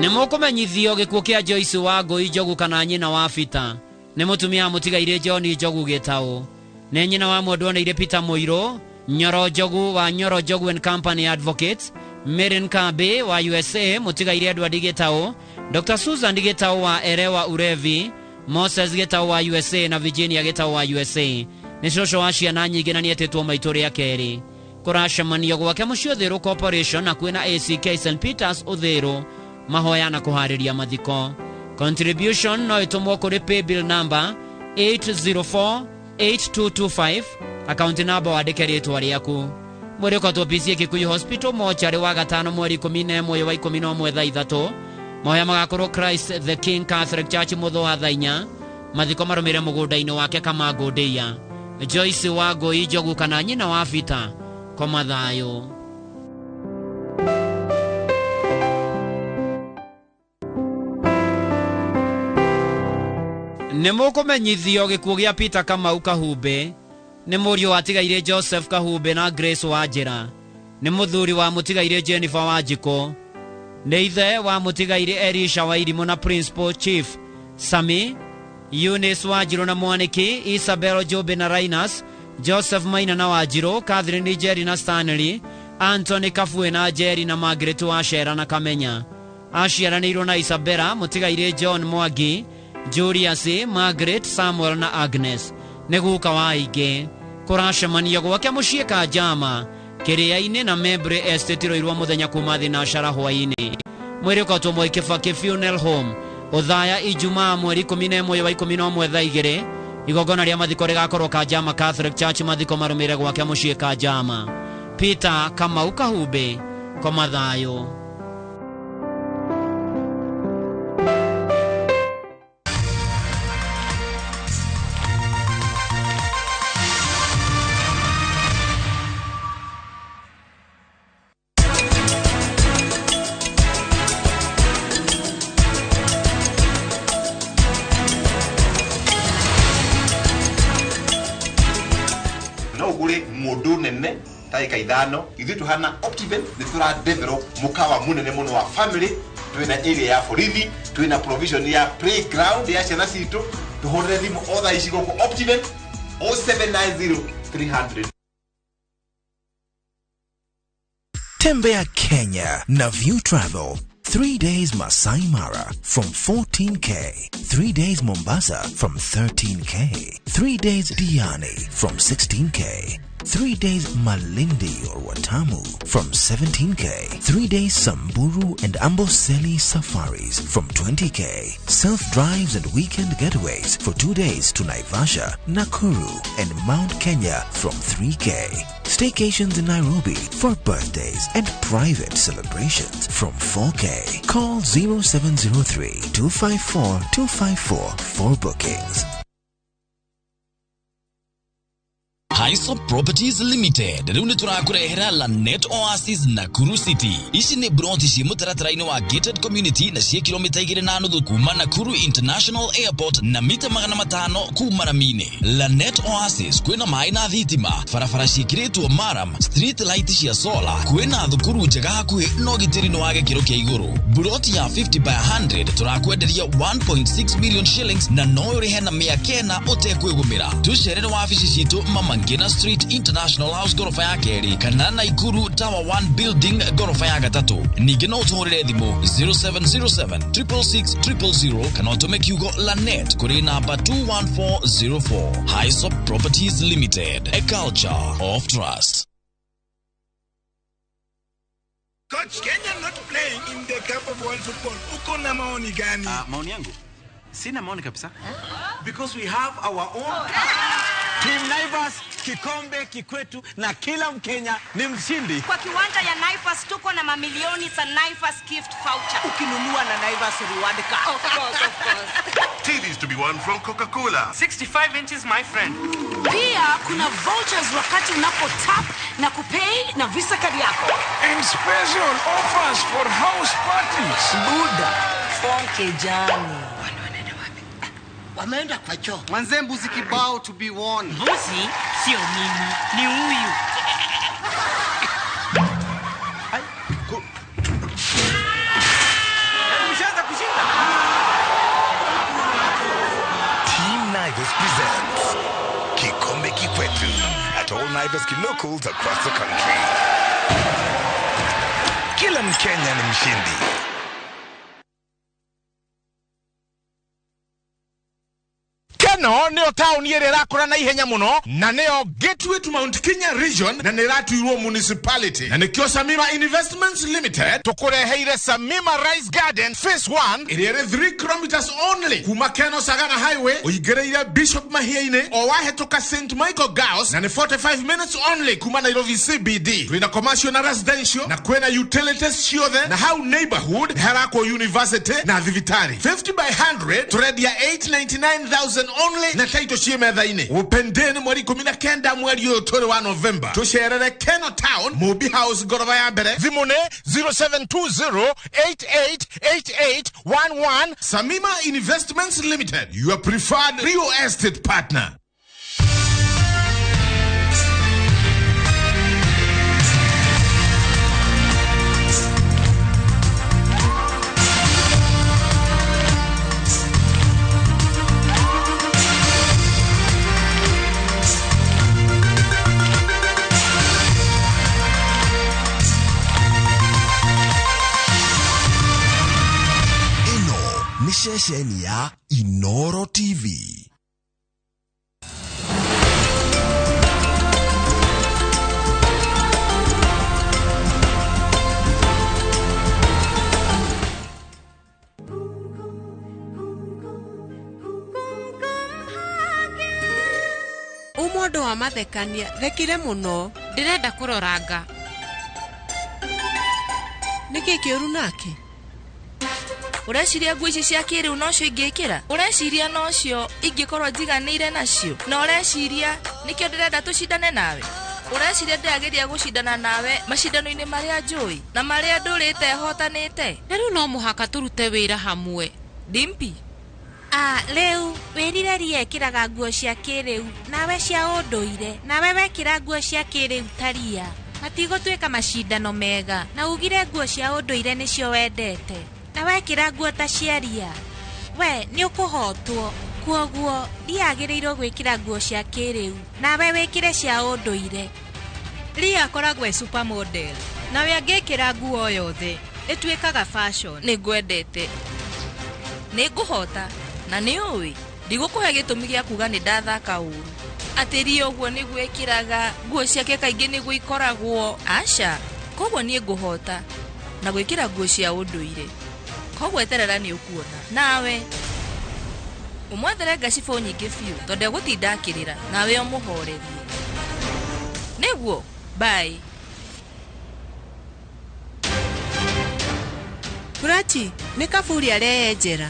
Nĩ mũkũmenyithio gĩkuũ kĩa Joyce wa Ngũi Njogu kana nyina wa Peter. Nĩ mũtumia wa mũtigaire John Njogu Gĩtaũ. Nĩ nyina wa mwendwa nĩ irĩ Peter Mũirũ, Nyoro Njogu wa Nyoro Njogu and Company Advocates, Merin Kambi wa USA, mũtigaire Edward Gĩtaũ, Dr. Susan Gĩtaũ wa Erewa Urevi, Moses Gĩtaũ wa USA na Virginia Gĩtaũ wa USA. Nĩ cũcũ wa ciana nyingĩ na nĩetĩtwo maitũ rĩa kerĩ. Kũracemanio gwake mũciĩ Ũthĩrũ Corporation na kwĩna ACK St Peters Ũthĩrũ mahoya na kũharĩria mathiko. Contribution no ĩtũmwo kũrĩ paybill number 8048225, account number wandĩke rĩtwa rĩaku. Mwĩrĩ ũkatwo PCA Kikuyu Hospital Mortuary wa gatano mweri 11 wa 11 thaa 3. Mahoya magakorwo Christ the King Catholic Church mũthũ wa thaa 4. Mathiko marũmĩrĩre mũgũnda-inĩ wake Kamangũ Ndĩia. Joyce wa Ngũi Njogu kana nyina wa Peter koma thayũ. Nĩ mũkũmenyithio gĩkuũ gĩa Peter Kamau Kahumbe. Nĩ mũriũ watigaire Joseph Kahumbe na Grace wa Njĩra. Nĩ mũthuri wa mũtigaire Jennifer wa Njikũ. Nĩ ithe wa mũtigaire Elisha wa Irimũ na Principal Chief Sami, Eunice wa Njirũ na Mwaniki, Isabel Jombe na Rainas, Joseph Maina na Wanjirũ, Catherine Njeri na Stanley, Anthony Kafue na Jerry na Margaret Wachera na Kamenya. Aciaranĩirwo na Isabella mũtigairĩ John Mwangi, Julius, Margaret, Samuel na Agnes. Nĩ guka wa aingĩ. Kũracemania gwake mũciĩ Kanjama kĩrĩa-inĩ na Membre Estate Roirwa mũthenya kuma thinacara hwaĩ-inĩ. Mwĩrĩ ũkatwo Mwai Kibaki Funeral Home Othaya Ijumaa mweri 11 wa 11 thaa 2. Igongona rĩa mathiko rĩgakorwo Kanjama Catholic Church, mathiko marũmĩrĩre gwake mũciĩ Kanjama. Peter Kamau Kahumbe, koma thayũ. Ndagĩka 5 ithuĩ tũhana Optiven nĩ tũra develop mũkawa mũnene mũno wa family, twĩna area ya borithi, twĩna provision ya playground ya ciana citũ. Tũhũrĩre thimũ o thaa ici gũkũ Optiven 0790 300. Tembea Kenya na View Travel. 3 days Masai Mara from 14K, 3 days Mombasa from 13K, 3 days Diani from 16K, 3 days Malindi or Watamu from 17K, 3 days Samburu and Amboseli safaris from 20K, self-drives and weekend getaways for 2 days to Naivasha, Nakuru and Mount Kenya from 3K, staycations in Nairobi for birthdays and private celebrations from 4K. Call 0703 254 254 for bookings. Hisop Properties Limited rĩu nĩ tũrakũrehera Lanet Oasis Nakuru City. Ici nĩ broti ciĩ mũtaratara-inĩ wa gated community na ciĩ kilomita 2.5 kuma Nakuru International Airport na mita 500 kuma rami-inĩ. Lanet Oasis kwĩna maĩ na thitima, barabara ciĩkĩrĩtwo maram, street light cia solar, kwĩna thukuru njega hakuhĩ na ũgitĩri nĩ wa gĩkĩro kĩa igũrũ. Broti ya 50 by 100 tũrakwenderia 1.6 million shillings na no ũrĩhe na 900 ũtekwĩgũmĩra. Tũcerere wabici citũ Mama Ngina Street International House gorofa ya kerĩ kana Nakuru Tower 1 Building gorofa ya gatatũ. Ningĩ no ũtũhũrĩre thimũ 0707 666 000 kana ũtũme kiugo Lanet kũrĩ namba 21404. Hisop Properties Limited, a culture of trust. Coach, Kenya not playing in the Cup of World Football. Uko na maoni gani? Maoni yangu? Sina maoni kabisa. Because we have our own Team Naivas, kikombe kikwetu na kila Mkenya ni mshindi. Kwa kiwanja ya Naivas tuko na mamilioni za Naivas gift voucher. Ukinunua na Naivas reward card. Of course, of course. TVs to be won from Coca-Cola. 65 inches my friend. Pia kuna vouchers wakati unapo tap na kupay na Visa card yako. And special offers for house parties. Buda, fonke jani. Wameenda kwa choo. Manze mbuzi kibao to be won. Mbuzi sio mimi, ni huyu. Mshaanza kushinda. Team Naivas presents Kikombe Kikwetu at all Naivas locals across the country. Kila Mkenya ni mshindi. Keno nĩyo taũni ĩrĩa ĩrakũra na ihenya mũno na nĩyo Gateway to Mount Kenya region na nĩ ĩratuirwo municipality na nĩkĩo Samima Investments Limited tũkũreheire Samima Rice Garden Phase 1 ĩrĩa ĩrĩ 3 kilometers only kuma Keno Sagana Highway ũingĩrĩire Bishop Mahia-inĩ o wahĩtũka St Michael Girls na nĩ 45 minutes only kuma Nairobi CBD. Twĩna commercial na residential na kwĩna utilities ciothe na hau neighborhood nĩ harakwo university na thibitarĩ. 50 by 100 tũrendia 899,000 only na taito ciĩ metha-inĩ. Upendeni mweri 19 mweri ũyũ tũrĩ wa November. Tũcerere Keno Town Mubi House ngoroba ya mbere. Thimũ nĩ 0720888811. Samima Investments Limited, your preferred real estate partner. Ceceni ya Inoro TV. Ũmũndũ wa mathekania thekire mũno. Ndĩrenda kũroranga. Nĩkĩ kĩũru nake? Ũreciria nguo ici cia kĩrĩu nocio ingĩkĩra? Ũreciria nocio ingĩkorwo njiganĩire nacio? Na ũreciria nĩkĩo ndĩrenda tũcindane nawe? Ũreciria ndĩrageria gũcindana nawe macindano-inĩ marĩa njũĩ na marĩa ndũrĩte hotanĩte? Na rĩu no mũhaka tũrute wĩra hamwe. Dimpi. Rĩu wĩrire ria ĩkĩraga nguo cia kĩrĩu nawe cia ũndũire, nawe wekĩra nguo cia kĩrĩu ta ria matigũtuĩka macindano mega, na ugire nguo cia ũndũire nĩcio wendete na wekĩra nguo ta cia ria we nĩ ũkũhotwo. Kwoguo ria agĩrĩirwo gwĩkĩra nguo cia kĩrĩu nawe wĩkĩre cia ũndũire. Ria akoragwo e supermodel nawe angĩkĩra nguo yothe ĩtuĩkaga fashion. Nĩ ngwendete, nĩ ngũhota na nĩ ũĩ ndigũkũhe gĩtũmi gĩa kuga nĩ ndathaka ũru atĩ ria ũguo nĩguo ĩkĩraga nguo ciake kaingĩ nĩguo ikoragwo aca. Koguo niĩ ngũhota na gwĩkĩra nguo cia ũndũire, koguo eterera nĩ ũkuona. Nawe ũmwethere ngacibũ nyingĩ biũ tondũ egũtinda akĩrĩra, nawe ũmũhorerie nĩguo. Bye. Kurachi nĩ kaburi areyenjera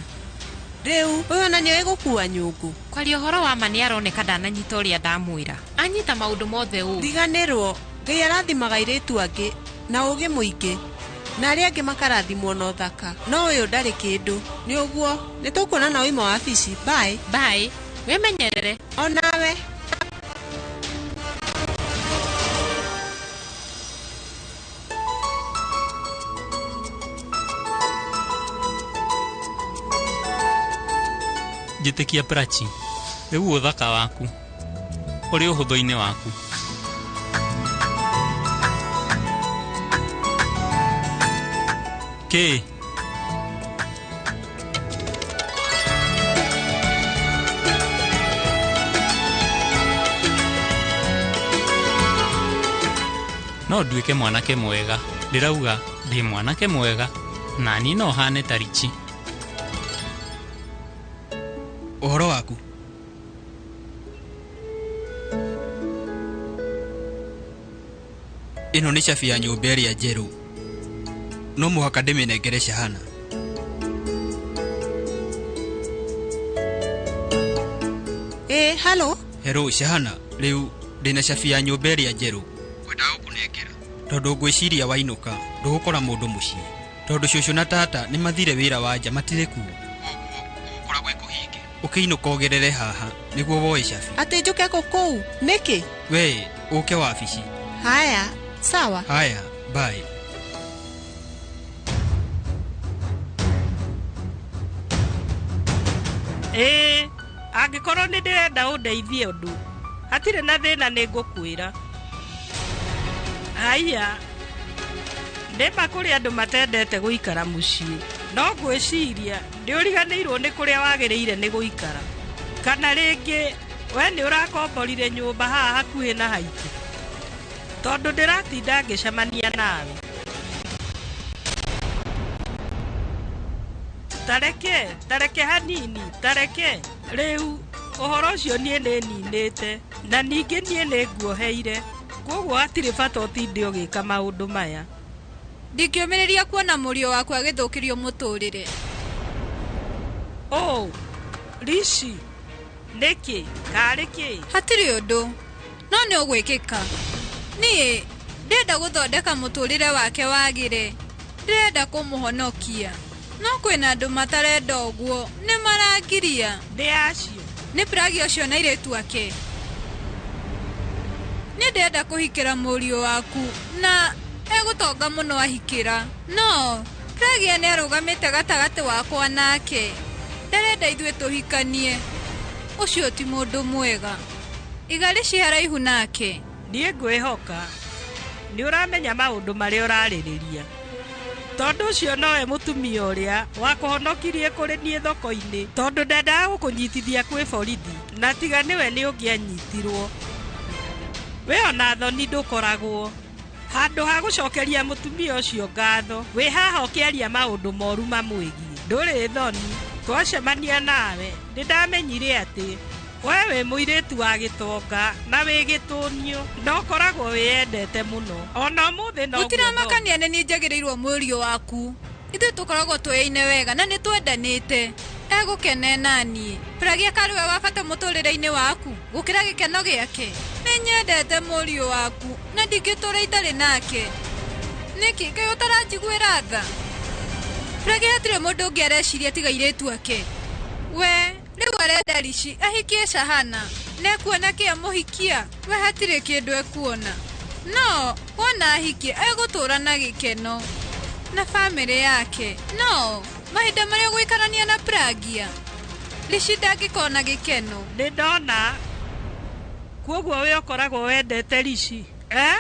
rĩu ũyũ ona nĩoĩ gũkua nyũngũ. Kwaria ũhoro wa ma nĩ aroneka ndananyita ũrĩa ndamwĩra. Anyita maũndũ mothe ũũ. Riganĩrwo Ngai arathimaga airĩtu angĩ na ũgĩ mũingĩ na arĩa angĩ makarathimwo na ũthaka, no ũyũ ndarĩ kĩndũ. Nĩ ũguo nĩ tũkuonana ũima wabici. Bye. Bye. Wĩmenyerere. O nawe. Njĩtĩkia Prachi, rĩu ũthaka waku ũrĩ ũhũthũ-inĩ waku. Kĩ? No nduĩke mwanake mwega, ndĩrauga ndĩ mwanake mwega na niĩ no hane ta Richi. Ũhoro waku? Ĩno nĩ cabi ya nyũmba ĩrĩa njerũ. No mũhaka ndĩmĩnengere Shahana. Halo? Hello Shahana, rĩu ndĩna cabi ya nyũmba ĩrĩa njerũ. Ngwendaga gũkũnengera tondũ ngwĩciria wainũka ndũgũkora mũndũ mũciĩ, tondũ cũcũ na tata nĩ mathire wĩra wa nja matirĩ kuo. Ũgũkora gwĩ kũhinge. Ũkĩinũka ũgerere haha nĩguo woe cabi. Atĩ njũke kũu nĩkĩ? We ũke wabici. Haya, sawa. Haya, bye. Ĩĩ, angĩkorwo nĩ ndĩrenda ũndeithie ũndũ hatirĩ na thĩna nĩ ngũkwĩra. Haiya, nĩma kũrĩ andũ matendete gũikara mũciĩ, no ngwĩciria nĩũriganĩirwo nĩ kũrĩa wagĩrĩire nĩ gũikara. Kana rĩngĩ we nĩ ũrakomborire nyũmba haha hakuhĩ na haitũ, tondũ ndĩratinda ngĩcemania nawe. Tareke, tareke hanini, tareke. Rĩu ũhoro ũcio niĩ nĩ ninĩte na ningĩ niĩ nĩ nguoheire, koguo hatirĩ bata ũtinde ũgĩka maũndũ maya. Ndingĩũmĩrĩria kuona mũriũ wakwa agĩthũkĩrio mũtũrĩre. Oh, Rishi, nĩkĩ? Karĩ kĩ? Hatirĩ ũndũ, no nĩ ũgwĩkĩka. Niĩ ndĩrenda gũthondeka mũtũrĩre wake wagĩre, ndĩrenda kũmũhonokia. No kwĩna andũ matarenda ũguo, nĩ marangiria. Nĩ acio? Nĩ Pragi ũcio na airĩtu ake. Nĩ ndĩrenda kũhikĩra mũriũ waku na egũtonga mũno ahikĩra. No Pragi nĩ arũgamĩte gatagatĩ wakwa nake, ndarenda ithuĩ tũhikanie. Ũcio ti mũndũ mwega. Iga Rishi haraihu nake. Niĩ ngwĩhoka nĩ ũramenya maũndũ marĩa ũrarĩrĩria. Tondũ ũcio nowe mũtumia ũrĩa wakũhonokirie kũrĩ niĩ thoko-inĩ tondũ ndendaga gũkũnyitithia kwĩ borithi na tiga nĩwe nĩ ũngĩanyitirwo. We ona thoni ndũkoragwo. Handũ ha gũcokeria mũtumia ũcio ngatho, wĩ haha ũkĩaria maũndũ moru mamwĩgiĩ. Ndũrĩ thoni. Twacemania nawe nĩ ndamenyire atĩ we wĩ mũirĩtu wa gĩtonga na wĩ gĩtũnio na ũkoragwo wĩyendete mũno. Ona ũmũthĩ no Gũtiramakania nĩ niĩ njagĩrĩirwo mũriũ waku. Ithuĩ tũkoragwo tũyaine wega na nĩ twendanĩte. Egũkene naniĩ. Pragya karĩ we wa bata mũtũrĩre-inĩ waku gũkĩra gĩkeno gĩake. Nĩ nyendete mũriũ waku na ndingĩtũra itarĩ nake. Nĩkĩ kaĩ ũtaranjiguĩra tha? Pragya hatirĩ mũndũ ũngĩ areciria tiga airĩtu ake. We rĩu arenda Rishi ahikie Shahana na ekuona kĩ amũhikia? We hatirĩ kĩndũ ekuona. No wona ahikie egũtũra na gĩkeno na bamĩrĩ yake. No mahinda marĩa ũgũikarania na Pragya Rishi ndangĩkona gĩkeno. Nĩ ndona. Kwoguo we ũkoragwo wendete Rishi. Eh?